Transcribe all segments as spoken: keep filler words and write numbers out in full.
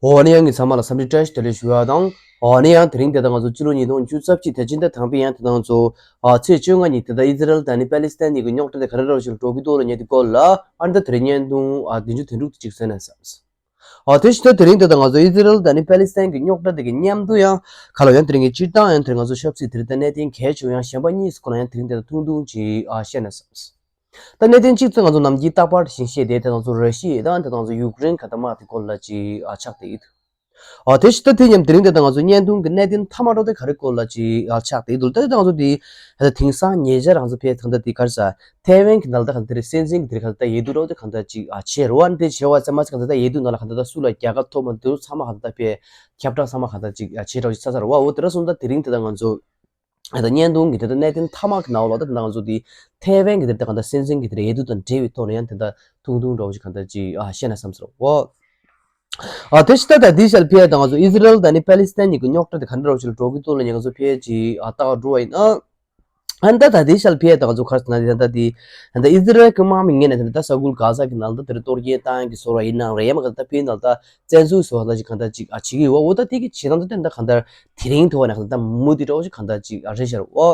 འོ་ནི་ཡང་ངི་ཚང་མ་ལ་འཚམས་འདྲི་བཀྲ་ཤིས་བདེ་ལེགས་ཞུ་ཡ་དང་། འོ་ནི་ཡང་དེ་རིང་དེ་ལྟར་ང་ཚོ་ཕྱི་ལོ་ཉིས་སྟོང་བཅུ་རྩ་གཅིག་དེ་ཕྱི་ཟླ་དང་པོའི་ཡང་དེ་དང་ཚོ་ཨ་ཚེས་བཅོ་ལྔ་ཉིན་དེ་ལྟར་ཨི་ཛི་རལ་དང་ནི་པ་ལི་སི་ཐན་གཉིས་ཀྱི་རྙོག་དྲ་དེ་ག་རེ་འདྲ་ཞིག་འགྲོ་གི་འདུག་ལ་ཉན་དེ་སྐོར་ལ་ཨ་ནི་ད་དེ་རིང་བརྙན་ཐུང་ཨ་བདུན་ཅུ་དོན་དྲུག་དེ་ཅིག་གསན་ན་བསམ། ཨ་དེ་བཞིན་ད་དེ་རིང་དེ་ལྟར་ང་ཚོ་ཨི་ཛི་རལ་དང་ནི་པ་ལི་སི་ཐན་གྱི་རྙོག་དྲ་དེ་གི་མཉམ་དུ་ཡང་ག་ལ་ཡང་དེ་རིང་གི་སྤྱིར་བཏང་ཡང་དེ་རིང་ང་ཚོ་ཆབ་སྲིད་དེ་རིང་ད་གནད་དོན་གལ་ཆེ་བ་ཡང་གཞན་པ་གཉིས་སུ་ཁོ་ན་ཡང་དེ་རིང་དེ་ལྟར་ཐུང་ཐུང་ཅིག་ཨ་བཤད་ན་བསམ། ད་གནད་དོན་གཅིག་ཚོ་ང་ཚོ་ནམ་རྒྱུན་རྟག་པར་བཞིན་བཤད་དེ་དེ་ང་ཚོ་ར་ཤི་ཡ་དང་དེ་ང་ཚོ་ཡུཀ་རེན་ག་ད་དམག་དེ་སྐོར་ལ་ཅིག་ཨ་ཆགས་བསྡད་ཡོད། ཨ་དེ་བཞིན་ད་དེ་མཉམ་དེ་རིང་དེ་ད་ང་ཚོ་བརྙན་ཐུང་གི་གནད་དོན་མཐའ་མ་འགྲོ་དེ་ག་རེ་སྐོར་ལ་ཅིག་ཨ་ཆགས་བསྡད་འདུག་ད་དེ་ད་ང་ཚོ་དེ་ད་དེང་སང་ཉེ་ཆར་ང་ཚོ་ཕེ་ད་ད་དེ་ག་རེ་ཟ་ཐའེ་ཝན་གྱི་ནང་ད་ག་དེ་རེ་སྲིད་འཛིན་གྱི་དེ་ག་ད་ཡེ་དུ་རོ་དེ་ག་ད་ཅིག་ཨ་ཆེ་རོ་ཨ་དེ་ཆེ་བ་ཚང་མ་ཅིག་ག་ད་ཡེ་དུ་ནང་ལ་ག་ད་སུ་ལ་རྒྱལ་ཁ་ཐོབ་མ་དེ་ཚང་མ་ག་ད་ཕེ་ཁྱབ་བསྒྲགས་ཚང་མ་ག་ད་ཅིག་ཨ་ཆེ་རོ་ཅིག་ཚ་ཚ་རོ་ཨ་འོ་དེ་ར་སོང་ད་དེ་རིང་དེ་ད་ང་ཚོ། ད་བརྙན་ཐུང་གི་དེ་ལྟར་གནད་དོན་མཐའ་མ་གི་ནང་ལོགས་ད་ང་ཚོ་དེ་ཐའེ་ཝན་གྱི་དེ་ལྟར་གང་ལྟར་སྲིད་འཛིན་གྱི་དེ་ལྟར་ཡེ་དུ་དང་འབྲེལ་བའི་ཐོག་ནས་ཡང་དེ་ལྟར་ཐུང་ཐུང་འདྲ་བོ་ཞིག་གང་ལྟར་ཅིག་ཨ་བཤད་ན་བསམ་ཟེར་བ། ཨ་དེ་ཕྱི་ད་ད་དེ་ཞལ་ཕེ་ད་ང་ཚོ་ཨི་ཛི་རལ་དང་ནི་པ་ལི་སི་ཐན་གཉིས་ཀྱི་རྙོག་དྲ་དེ་ག་འདྲ་འདྲ་བོ་ཞིག་ལ་འགྲོ་གི་འདུག་ལ་ཉེ་ང་ཚོ་ཕེ་ཅིག་ཨ་ལྟ་འགྲོ་བ་ཡིན་ཨ། ཨ་ནི་ད་ད་ལྟའི་ཞལ་ཕྱེ་ད་ང་ཚོ་ག་རེ་ཟེར་ན་དེ་ད་ལྟ་དེ་ད་ལྟ་ཨི་ཛི་རལ་གྱི་དམག་མི་ངོས་ནས་དེ་ད་ལྟ་ས་ཁུལ་གྷ་ཟ་གི་ནང་ད་དེར་གཏོར་སྐྱོན་བཏང་ཡ་གི་བཟོ་འདྲ་ཡིན་ནའང་རེད་ཡ་མ་ག་ད་ཕྱི་ནང་ད་བཙན་འཛུལ་བཟོ་འདྲ་ཅིག་གང་ལྟར་ཅིག་ཨ་བྱེད་ཀྱི་ཡོད་པ་འོ་ད་དེ་གི་བྱེད་སྟངས་ད་དེ་ད་གང་ལྟར་དེ་རིང་ཐོག་ནས་གང་ལྟར་མུ་མཐུད་འདྲ་བོ་ཅིག་གང་ལྟར་ཅིག་ཨ་རེད་ཤག་འོ།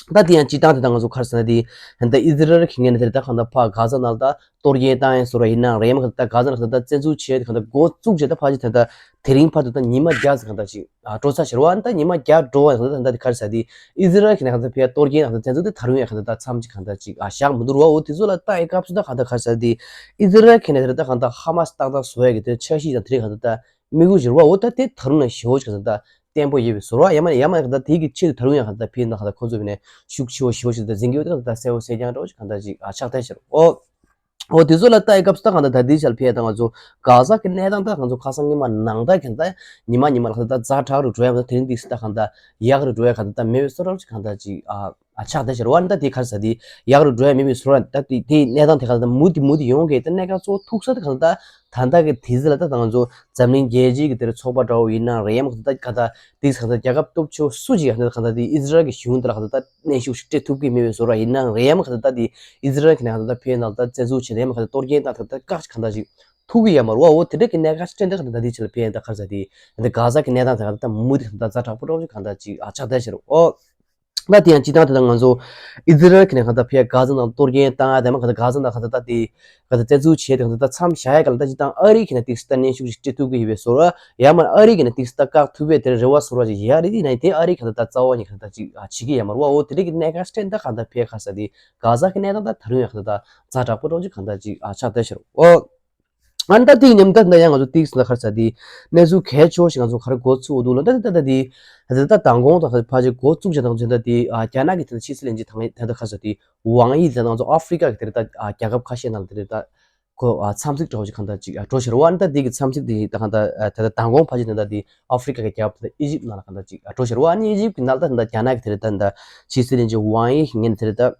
ད་དེ་ཡང་སྤྱིར་བཏང་དེ་ད་ང་ཚོ་ག་རེ་ཟེར་ན་དེ་ད་ལྟ་ཨི་ཛི་རལ་གྱི་ངོས་ནས་དེ་ད་གང་ལྟར་ཕ་གྷ་ཟ་ནང་ད་གཏོར་སྐྱོན་བཏང་ཡ་བཟོ་འདྲ་ཡིན་ནའང་རེད་ཡ་མ་ག་ད་གྷ་ཟ་ནང་ད་བཙན་འཛུལ་བྱས་ཏེ་གང་ལྟར་འགོ་བཙུགས་བྱས་ད་ཕ་ཅིག་ད་ད་དེ་རིང་བར་དུ་ད་ཉི་མ་བརྒྱ་ཙམ་གང་ལྟར་ཅིག་ཨ་འགྲོ་ཚར་ཤག་རེད་བ། ཨ་ནི་ད་ཉི་མ་བརྒྱ་འགྲོ་བ་ཡང་ད་ད་འདི་ག་རེ་ཟེར་དེ་ཨི་ཛི་རལ་གྱི་ནས་གང་ལྟར་ཕར་གཏོར་སྐྱོན་ནང་ད་བཙན་འཛུལ་དེ་ད་རུང་ཡང་གང་ལྟར་ད་མཚམས་ཅིག་གང་ལྟར་ཅིག་ཨ་བཞག་མི་འདུག་རེད་བ། འོ་དེ་ཚོ་ལ་ལྟ་ཡི་སྐབས་སུ་ད་གང་ལྟར་ག་རེ་ཟེར་དེ་ཨི་ཛི་རལ་གྱི་ནས་དེ་ད་གང་ལྟར་ཧ་མ་སི་ཏག་ཏག་བཟོ་ཡ་གི་དེ་འཆར་གཞི་དང་དེ་རིགས་གང་ལྟར་ད་དམིགས་ཡུལ་ཞིག་རེད་བ། འོ་ད་དེ་ད་རུང་ཡང་ཞེ་པོ་ཅིག་གང་ལྟར་ད་བརྟན་པོ་ཡོད་པའི་བཟོ་འདྲ་ཡང་མ་ཡང་མ་གང་ལྟར་དེ་གི་ཆེད་དུ་ད་རུང་ཡང་གང་ལྟར་ཕྱི་ནང་གང་ལྟར་ཁོང་ཚོ་གི་ནས་ཤུགས་ཆེ་བོ་ཞེ་པོ་ཞིག་ད་འཛིན་གྱི་ཡོད་དེ་གང་ལྟར་ད་གསལ་བོ་གསལ་རྐྱང་འདྲ་བོ་ཞིག་གང་ལྟར་ཅིག་ཨ་ཆགས་བསྡད་ཤག་རེད་བ། འོ། འོ་དེ་ཚོ་ལ་ལྟ་ཡི་སྐབས་སུ་ད་གང་ལྟར་ད་ལྟའི་ཞལ་ཕྱེ་ད་ང་ཚོ་གྷ་ཟ་གི་གནས་སྟངས་ད་ང་ཚོ་ཁ་སང་ཉི་མ་ནང་ད་གང་ལྟར་ཉི་མ་ཉི་མ་ལ་གང་ལྟར་ཛ་དྲག་རུ་འགྲོ་ཡ་མ་གཏོགས་དེ་རིང་འདི་སི་ད་གང་ལྟར་ཡག་རུ་འགྲོ་ཡ་གང་ལྟར་ད་མེད་པའི་བཟོ་འདྲ་ཅིག་གང་ལྟར་ཅིག་ཨ་ཨ་ཆགས་བསྡད་ཤག་རེད་བ། ད་དེ་ག་རེ་ཟེར་དེ་ཡག་རུ་འགྲོ་ཡ་མེད་པའི་བཟོ་འདྲ་ད་དེ་དེའི་གནས་སྟངས་དེ་གང་ལྟར་མུ་མཐུད་མུ་མཐུད་ཡོང་གི་ད་གནད་འགག་གཙོ་བོ་ཐུག་ས་ད་གང་ལྟར་ད་ལྟ་གི་དུས་ཚོད་ལ་ད་ང་ཚོ་འཛམ་གླིང་རྒྱལ་སྤྱིའི་གི་དེར་ཚོགས་པ་འདྲ་བོ་ཡིན་ན་རེད་ཡ་མ་གང་ལྟར་གང་ལྟར་དེ་གང་ལྟར་རྒྱལ་ཁབ་སྟོབས་ཆེ་བོ་སུ་ཅིག་ཡང་གང་ལྟར་དེ་ཨི་ཛི་རལ་གི་གཞུང་དེ་ལ་གང་ལྟར་གནོན་ཤུགས་ཤིག་སྤྲད་ཐུབ་ཀྱི་མེད་པའི་བཟོ་འདྲ་ཡིན་ནའང་རེད་ཡ་མ་གང་ལྟར་ད་དེ་ཨི་ཛི་རལ་གྱི་ནས་གང་ལྟར་ཕྱི་ནང་ལ་ད་བཙན་འཛུལ་བྱས་ནས་ཡ་མ་གང་ལྟར་གཏོར་སྐྱོན་བཏང་ཐུབ་ད་བཀག་ཅིག་གང་ལྟར་ཅིག་ཐུག་གི་ཡོད་མ་རེད་བ། འོ་དེ་འདྲ་གི་གནད་འགག་ཅིག་སྤྲད་འདི་གང་ལྟར་ད་དེ་ཕྱི་ད་ག་རེ་ཟེར་དེ་འདི་གྷ་ཟ་གི་གནས་སྟངས་དེ་གང་ལྟར་མུ་མཐུད་གང་ལྟར་ཛ་དྲག་པོ་འདྲ་བོ་ཅིག་གང་ལྟར་ཅིག་ཨ་ཆགས་བསྡད་ཤག་རེད། འོ། ད་དེ་ཡང་སྤྱིར་བཏང་དེ་ད་ང་ཚོ་ཨི་ཛི་རལ་གྱི་ནས་གང་ལྟར་ཕྱི་གྷ་ཟ་ནང་གཏོར་སྐྱོན་བཏང་ཡ་དེ་མ་གང་ལྟར་གྷ་ཟ་ནང་གང་ལྟར་ད་དེ་གང་ལྟར་བཙན་འཛུལ་བྱས་ཏེ་གང་ལྟར་ད་མཚམས་བཞག་ཡ་གང་ལྟར་སྤྱིར་བཏང་ཨ་རི་གི་ནས་ཏིག་སི་ད་གནོན་ཤུགས་ཤིག་སྤྲད་ཐུབ་ཀྱི་ཡོད་པའི་བཟོ་འདྲ་ཡང་མིན་ཨ་རི་གི་ནས་ཏིག་སི་ད་བཀག་ཐུབ་པའི་དེར་རེ་བ་བཟོ་འདྲ་ཅིག་ཡ་རེད། དེ་ཡིན་ན་དེ་ཨ་རི་གང་ལྟར་ད་རྩ་བ་ནས་གང་ལྟར་ཅིག་ཨ་བྱེད་ཀྱི་ཡོད་མ་རེད་བ། འོ་དེ་འདྲ་གི་གནད་འགག་སྤྲད་ད་གང་ལྟར་ཕྱི་གྷ་ཟ་དེ་གྷ་ཟ་གི་གནས་སྟངས་ད་ད་རུང་ཡང་གང་ལྟར་ད་ཛ་དྲག་པོ་འདྲ་བོ་ཅིག་གང་ལྟར་ཅིག་ཨ་ཆགས་བསྡད་ཤག་རེད། འོ། ཨ་ནི་ད་དེ་ཡིན་ནམ་ད་ད་ཡང་ང་ཚོ་ཏིག་ཟེར་ན་ག་རེ་ཟེར་དེ་གནས་ཚུལ་གལ་ཆེ་བོ་ཞིག་ང་ཚོ་ག་རེ་འགོ་ཚུགས་འདུག་ལ་ད་ད་ད་ད་དེ་ད་ད་མདང་དགོང་དང་ཕལ་ཆེར་འགོ་བཙུགས་བྱས་དང་ཚོད་ད་དེ་ཨ་རྒྱ་ནག་གི་དེ་ཕྱི་སྲིད་བློན་ཆེན་དང་ད་ད་ག་རེ་ཟེར་དེ་ཝང་ཡི་དེ་ང་ཚོ་ཨ་ཧྥི་རི་ཀ་གི་དེ་ད་ཨ་རྒྱལ་ཁབ་ཁ་ཤས་ནང་ལ་དེ་ད་ཁོ་ཨ་འཚམས་གཟིགས་འདྲ་བོ་ཞིག་གང་ལྟར་ཅིག་ཨ་འགྲོ་ཤར་བ། ཨ་ནི་ད་དེ་གི་འཚམས་གཟིགས་དེ་ད་གང་ལྟར་ཨ་ད་ད་མདང་དགོང་ཕལ་ཆེར་དེ་ད་དེ་ཨ་ཧྥི་རི་ཀ་གི་རྒྱལ་ཁབ་དེ་ཨི་ཇིབ་ནང་ལ་གང་ལྟར་ཅིག་ཨ་འགྲོ་ཤར་བ། ཨ་ནི་ཨི་ཇིབ་གི་ནང་ལ་ད་ད་རྒྱ་ནག་གི་དེ་ད་ད་ཕྱི་སྲིད་བློན་ཆེན་ཝང་ཡི་ངོས་ནས་དེ་ད།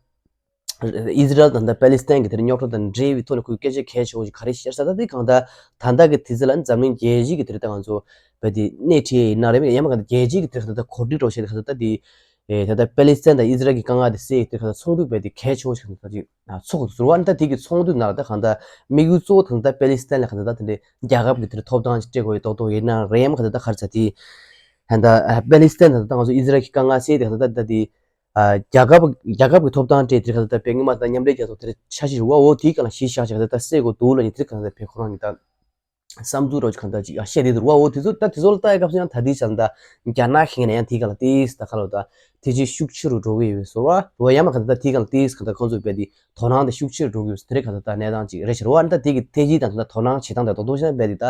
ཨི་ཛི་རལ་དང་ད་པ་ལི་སི་ཐན་གྱི་དེར་རྙོག་དྲ་དང་འབྲེལ་བའི་ཐོག་ནས་ཁོས་སྐད་ཆ་གལ་ཆེ་བོ་ཞིག་ག་རེ་བཤད་ས་ད་དེ་གང་ལྟར་ད་ལྟ་གི་དུས་ཚོད་ལ་འཛམ་གླིང་རྒྱལ་སྤྱིའི་གི་དེར་ད་ང་ཚོ་བས་དེ་སྣེ་ཁྲིད་ཡིན་ན་རེད་མིན་ཡང་མ་གང་ལྟར་རྒྱལ་སྤྱིའི་གི་དེར་གང་ལྟར་གོ་སྒྲིག་རོགས་བྱས་ཏེ་གང་ལྟར་ད་དེ་ད་ལྟ་པ་ལི་སི་ཐན་དང་ཨི་ཛི་རལ་གྱི་དཀའ་ངལ་དེ་སེལ་ཡི་དེར་གང་ལྟར་ཚོགས་འདུ་བས་དེ་གལ་ཆེ་བོ་ཞིག་གང་ལྟར་ཅིག་ཚོགས་འདུ་ཟུར་བ་ནི་ད་དེ་གི་ཚོགས་འདུ་ནང་ལ་ད་གང་ལྟར་དམིགས་ཡུལ་གཙོ་བོ་ད་ལྟ་པ་ལི་སི་ཐན་ལ་གང་ལྟར་ད་དེ་འདྲའི་རྒྱལ་ཁབ་གི་དེར་ཐོབ་ཐང་ཅིག་སྤྲད་དགོས་ཡོད་མདོག་མདོག་ཡིན་ན་རེད་མ་གང་ལྟར་ད་ག་རེ་ཟེར་དེ་ད་ལྟ་པ་ལི་སི་ཐན་དང་ད་ང་ཚོ་ཨི་ཛི་རལ་གྱི་དཀའ་ངལ་སེལ་དེ་གང་ལྟར་ད་དེ། ཨ་རྒྱལ་ཁབ་རྒྱལ་ཁབ་ཀྱི་ཐོབ་ཐང་སྤྲད་དེ་ག་ད་ལྟ་བས་སྔོན་མ་དང་མཉམ་འབྲེལ་རྒྱལ་ཚོགས་དེར་འཆར་གཞི་རུ་བ་འོ་དེའི་སྒང་ལ་གཞི་བཞག་བྱས་ག་ད་ལྟ་སེལ་དགོས་འདུག་ལ་ནི་དེར་ག་ད་ལྟ་བས་ཁོ་རང་གི་ད་བསམ་ཚུལ་རོགས་ག་ད་ཅིག་ཨ་བཤད་དེ་འདུག་རུ་བ་འོ་དེ་ཚོ་ད་དེ་ཚོ་ལ་ལྟ་ཡ་སྐབས་སུ་ཡང་ད་དེའི་ཆ་ལ་ད་རྒྱ་ནག་གི་ངོས་ནས་ཡང་དེའི་སྒང་ལ་ཏིས་ད་ག་ལ་ད་དེ་ཅིག་ཤུགས་ཆེ་རུ་འགྲོ་གི་ཡོད་པའི་བཟོ་བ་རུ་བ་ཡང་མ་ག་ད་ད་དེའི་སྒང་ལ་ཏིས་ག་ད་ཁོང་ཚོས་བས་དེ་དོ་སྣང་དེ་ཤུགས་ཆེ་རུ་འགྲོ་གི་ཡོད་པའི་བཟོ་དེ་རེད་ག་ད་ད་གནས་སྟངས་ཅིག་རེད་ཤག་རུ་བ་ད་དེ་གི་ཐད་ཀྱི་ད་ད་དོ་སྣང་བྱེད་སྟངས་དེ་རྡོག་རྡོག་ཤ་བས་དེ་ད་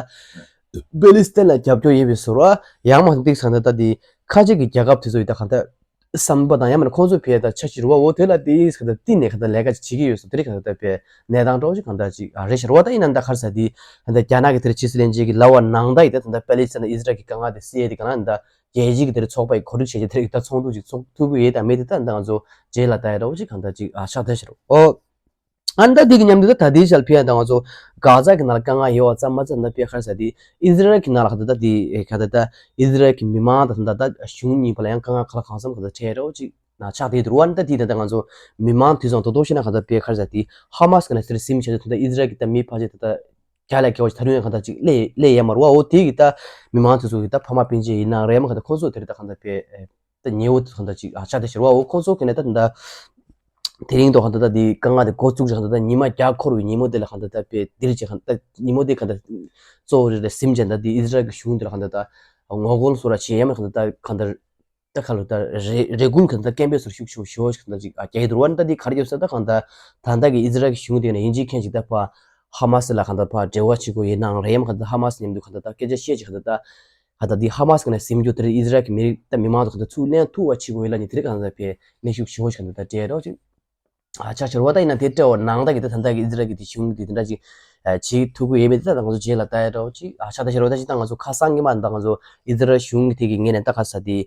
པེ་ལི་སི་ཐན་ལ་རྒྱབ་སྐྱོར་ཡོད་པའི་བཟོ་བ་ཡང་མ་ཏིས་ག་ད་ད་དེ་ཁ་ཅིག་གི་རྒྱལ་ཁབ་དེ་ཚོ་ཡི་ད་ག་ད། བསམ་པ་དང་ཡང་མིན་ན་ཁོང་ཚོས་ཕེ་ད་འཆར་གཞི་རུ་བ་འོ་དེ་ལ་དེ་ག་ད་བསྟི་ནས་ག་ད་ལས་ཀ་ཅིག་བྱེད་ཀྱི་ཡོད་སོ་དེ་རིགས་ག་ད་ཕེ་གནས་སྟངས་འདྲ་བོ་ཅིག་གང་ལྟར་ཅིག་རེད་ཤག་རུ་བ་ད་ཡིན་ན་ད་ག་རེ་ཟེར་དེ་ད་རྒྱ་ནག་གི་དེར་ཕྱི་སྲིད་བློན་ཆེན་གྱི་ལབ་པ་ནང་ད་ཡི་ད་ད་པ་ལི་སི་ཐན་དང་ཨི་ཛི་རལ་གྱི་དཀའ་ངལ་དེ་སེལ་ཡས་དེ་ག་ན་ད་རྒྱལ་སྤྱིའི་གི་དེར་ཚོགས་པ་ཡི་གོ་སྒྲིག་བྱས་རྗེས་དེ་རིགས་ད་ཚོགས་འདུ་ཅིག་ཚོགས་ཐུབ་ཀྱི་ཡོད་དང་མེད་དེ་ད་ད་ང་ཚོ་རྗེས་ལ་ལྟ་ཡ་འདྲ་བོ་ཅིག་གང་ལྟར་ཅིག་ཆགས་བསྡད་ཤག་རུ་བ། ཨ་ནི་ད་དེ་གི་མཉམ་དུ་ད་ད་དེའི་ཞལ་ཕེ་ཡ་ད་ང་ཚོ་གྷ་ཟ་གི་ནང་ལ་དཀའ་ངལ་ཡོད་པ་ཙམ་མ་ཚད་ད་ཕེ་ག་རེ་ཟེར་དེ་ཨི་ཛི་རལ་གི་ནང་ལ་ག་ད་ད་དེ་ག་ད་ད་ཨི་ཛི་རལ་གི་མི་མང་དང་ད་ད་གཞུང་གཉིས་བར་ལ་ཡང་དཀའ་ངལ་ག་ལ་གང་འཚམ་ག་ད་འཕྲད་རོགས་ཅིག་ན་ཆགས་དེ་དུ་རུ་བ། ཨ་ནི་ད་དེ་ད་ད་ང་ཚོ་མི་མང་དུས་ཚང་དོ་དོ་ཤེས་ན་ག་ད་ཕེ་ག་རེ་ཟེར་དེ་ཧ་མ་སི་གི་ན་སེར་སིམ་བྱས་ཏེ་ད་ད་ཨི་ཛི་རལ་གི་ད་མི་ཕལ་ཆེར་ད་ད་ རྒྱ་ལ་རྒྱ་བ་ཞིག་ད་རུང་ཡང་གང་ལྟར་ཅིག་སླེབས་སླེབས་ཡས་མ་རེད་བ། འོ་དེ་གི་ད་མི་མང་དེ་ཚོ་གི་ད་ཕ་མ་སྤུན་མཆེད་ཡིན་ནའང་རེད་མ་གང་ལྟར་ཁོང་ཚོ་དེ་རིང་ད་གང་ལྟར་དཔེ་ད་ཉེ་བོ་དེ་གང་ལྟར་ཅིག་ཨ་ཆགས་བསྡད་ཤག་རེད་བ། འོ་ཁོང་ཚོ་གི་ནས་ད་ད་དེ་རིང་ཐོག་གང་ལྟར་ད་དེ་དཀའ་ངལ་དེ་འགོ་བཙུགས་ཀྱི་གང་ལྟར་ད་ཉི་མ་བརྒྱ་འཁོར་བའི་ཉིན་མོ་དེ་ལ་གང་ལྟར་ད་དཔེ་འདིར་ཅིག་གང་ལྟར་ཉིན་མོ་དེ་གང་ལྟར་གཙོ་བོ་རེད་ཟིན་བྱས་ད་དེ་ཨི་ཟི་རལ་གི་གཞུང་དེ་ལ་གང་ལྟར་ད་ངོ་རྒོལ་བཟོ་ར་བྱེད་ཡས་མ་གང་ལྟར་ད་གང་ལྟར། ད་ཁ་ལོ་ད་རེ་རེ་སྐུལ་གང་ལྟར་སྐད་འབོད་ཚུར་ཤུགས་ཆེ་བོ་ཞེ་པོ་ཞིག་གང་ལྟར་ཅིག་ཨ་རྒྱག་གི་འདུག་བ། ད་འདི་ག་རེ་ཡོད་ཟེར་ད་གང་ལྟར་ད་ལྟ་གི་ཨི་ཟི་རལ་གྱི་གཞུང་དེ་ནས་དབྱིན་ཇིའི་མཁན་ཞིག་ད་ཕ་ཧ་མ་སི་ལ་གང་ལྟར་ཕ་འབྲེལ་བ་བྱེད་དགོས་ཡིན་ནའང་རེད་ཡ་མ་གང་ལྟར་ཧ་མ་སི་མཉམ་དུ་གང་ལྟར་ད་སྐད་ཆ་བཤད་ཅིག་གང་ལྟར་ད་གང་ལྟར་འདི་ཧ་མ་སི་ག་ནས་ཟིན་རྒྱུ་དེ་རེད། ཨི་ཟི་རལ་གྱི་མི་རིགས་ད་མི་མང་ཚོ་གང་ལྟར་ཚུར་ལེན་ཐུབ་པ་བྱེད་དགོས་ཡིན་ལ་ནི་དེ་རིང་གང་ལྟར་ཕ་གནོན་ཤུགས་ཞེ་པོ་ཞིག་གང་ལྟར་ད་སྤྲད་རོགས་ཅིག་ཨ་ཆགས་ཆེ་རུ་བ་ད་ཡིན་ན་དེ་སྤྲད་འོ་ནང་ད་གི་ད་ད་ད་གི་ཨི་ཟི་རལ་གི་དེ་གཞུང་གི་དེ་འདྲ་ཅིག་ཨ་བྱེད་ཐུབ་ཀྱི་ཡོད་མེད་དེ་ད་ང་ཚོ་རྗེས་ལ་ལྟ་ཡ་འདྲ་བོ་ཅིག་ཨ་ཆགས་ད་ཆེ་རུ་བ་ད་ཅིག་ད་ང་ཚོ་ཁ་སང་གི་མ་ད་ང་ཚོ་ཨི་ཟི་རལ་གཞུང་གི་ཐད་ཀྱི་ངོས་ནས་ད་ག་ས་དེ་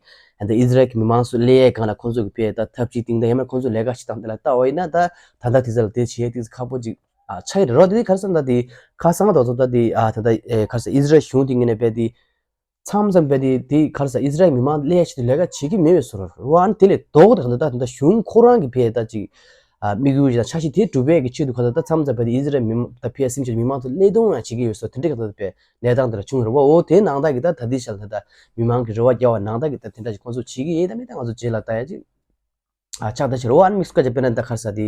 ད་ཨི་ཟི་རལ་གི་མི་མང་ཚོ་སླེབས་ཡས་སྒང་ལ་ཁོང་ཚོ་གི་དཔེ་ད་ཐབས་ཇུས་སྟེང་ད་ཡང་མ་ཁོང་ཚོ་ལས་ཀ་བྱེད་སྟངས་དེ་ལ་ལྟ་བ་ཡིན་ན་ད་ད་ད་དེ་ཚོ་ལ་དེ་བྱེད་ཡས་དེ་ཁག་པོ་ཅིག་ཨ་ཆགས་ཡོད་རེད་རོ། དེ་ག་རེ་ཟེར་ན་ད་དེ་ཁ་སང་ད་ཚོ་ད་དེ་ཨ་ད་ད་ཨེ་ག་རེ་ཟེར་ཨི་ཟི་རལ་གཞུང་དེ་ངོས་ནས་དཔེ་དེ། མཚམས་མཚམས་དཔེ་དེ་དེ་ག་རེ་ཟེར་ཨི་ཟི་རལ་མི་མང་ལས་ཆེད་དུ་ལས་ཀ་བྱེད་ཀྱི་མེད་པའི་བཟོ་འདྲ་རེད་བ། ཨ་ནི་དེ་ལས་ལྡོག་དེ་ག་འདི་ད་ད་གཞུང་ཁོ་རང་གི་ཕའི་ད་ཅིག་ཨ་དམིགས་ཡུལ་དང་འཆར་གཞི་དེ་སྒྲུབ་པའི་གི་ཆེད་དུ་ག་ད་ད་མཚམས་མཚམས་དཔེ་དེ་ཨི་ཟི་རལ་མི་མང་ད་ཕའི་སེམས་ཤུགས་མི་མང་ཚོ་བསླད་གཏོང་ཡང་བྱེད་ཀྱི་ཡོད་བཟོ་དེ་འདྲ་ག་ད་དཔེ་གནས་སྟངས་དེ་འདྲ་བྱུང་ཡོད་རེད་བ། འོ་དེ་ནང་ད་གི་ད་ད་དེ་ཤར་ད་ད་མི་མང་གི་རེ་བ་རྒྱག་པ་ནང་ད་གི་ད་དེ་འདྲ་ཞིག་ཁོང་ཚོ་བྱེད་ཀྱི་ཡིན་ད་མིན་ད་ང་ཚོ་རྗེས་ལ་ལྟ་ཡ་ཅིག་ཨ་ཆགས་ད་ཕྱིར་འོ་ཨ་ནི་དམིགས་སུ་བཀར་བྱས་དཔེར་ན་ད་ག་རེ་ཟེར་དེ།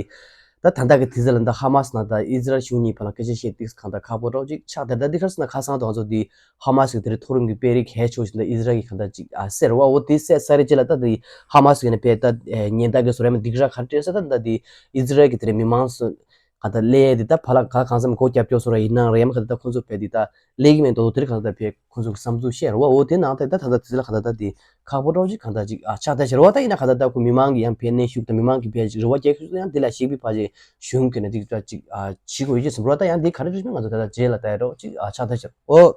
ད་ད་ལྟ་གི་དུས་ཚོད་ལ་ད་ཧ་མ་སི་ནང་ད་ཨི་ཟི་རལ་གཞུང་གཉིས་བར་ལ་སྐད་ཆ་བཤད་དུས་གང་ལྟར་ཁག་པོ་འདྲ་བོ་ཅིག་ཆགས། ད་ད་འདི་ག་རེ་ཟེར་ན་ཁ་སང་དུ་ང་ཚོ་འདི་ཧ་མ་སི་གི་དེ་རིང་མཐོ་རིམ་གྱི་དཔོན་རིགས་གལ་ཆེ་བ་ཞིག་ད་ཨི་ཟི་རལ་གྱི་གང་ལྟར་ཅིག་ཨ་གསལ་བ་འོ་དེ་གསལ་ཚར་རེད་ཅེས་ལ་ད་འདི་ཧ་མ་སི་གི་ནས་དཔེ་ད་ཉེན་བརྡ་གི་བཟོ་ར་མ་སྡིགས་ར་ག་རེ་སྤྲད་ས་ད་ད་འདི་ཨི་ཟི་རལ་གྱི་དེ་རིང་མི་མང་སུ་གང་ལྟར་སླེབས་ཡས་འདི་ད་བར་ལ་ག་གང་འཚམ་སྒོ་རྒྱབ་སྐྱོར་བཟོ་ར་ཡིན་ནའང་རེད་ཡ་མ་གང་ལྟར་ད་ཁོང་ཚོ་དཔེ་འདི་ད་ལས་ཀྱི་མེད་མདོག་མདོག་དེ་རིང་གང་ལྟར་དཔེ་ཁོང་ཚོ་གི་བསམ་ཚུལ་བཤད་རེད་བ། འོ་དེ་ནང་ཐད་ད་ད་ལྟ་དེ་ལ་གང་ལྟར་ད་དེ་ཁག་པོ་འདྲ་བོ་ཅིག་གང་ལྟར་ཅིག་ཨ་ཆགས་ད་ཕྱིར་བ་ད་ཡིན་ན་གང་ལྟར་ད་ཁོ་མི་མང་གི་ཡང་ཕན་གནོན་ཤུགས་དང་མི་མང་གི་ཕན་ཅིག་རེ་བ་རྒྱག་ཤུགས་ཡང་དེ་ལ་ཞིག་པའི་ཕ་ཅིག་གཞུང་གི་ནས་ཅིག་ད་ཅིག་ཨ་བྱེད་དགོས་ཡོད་ཅེས་སམ་རོ། ད་ཡང་དེ་ག་རེ་རེད་མིན་ང་ཚོ་ད་ལྟ་རྗེས་ལ་ལྟ་ཡ་འདྲ་བོ་ཅིག་ཨ་ཆགས་ད་ཕྱིར་འོ།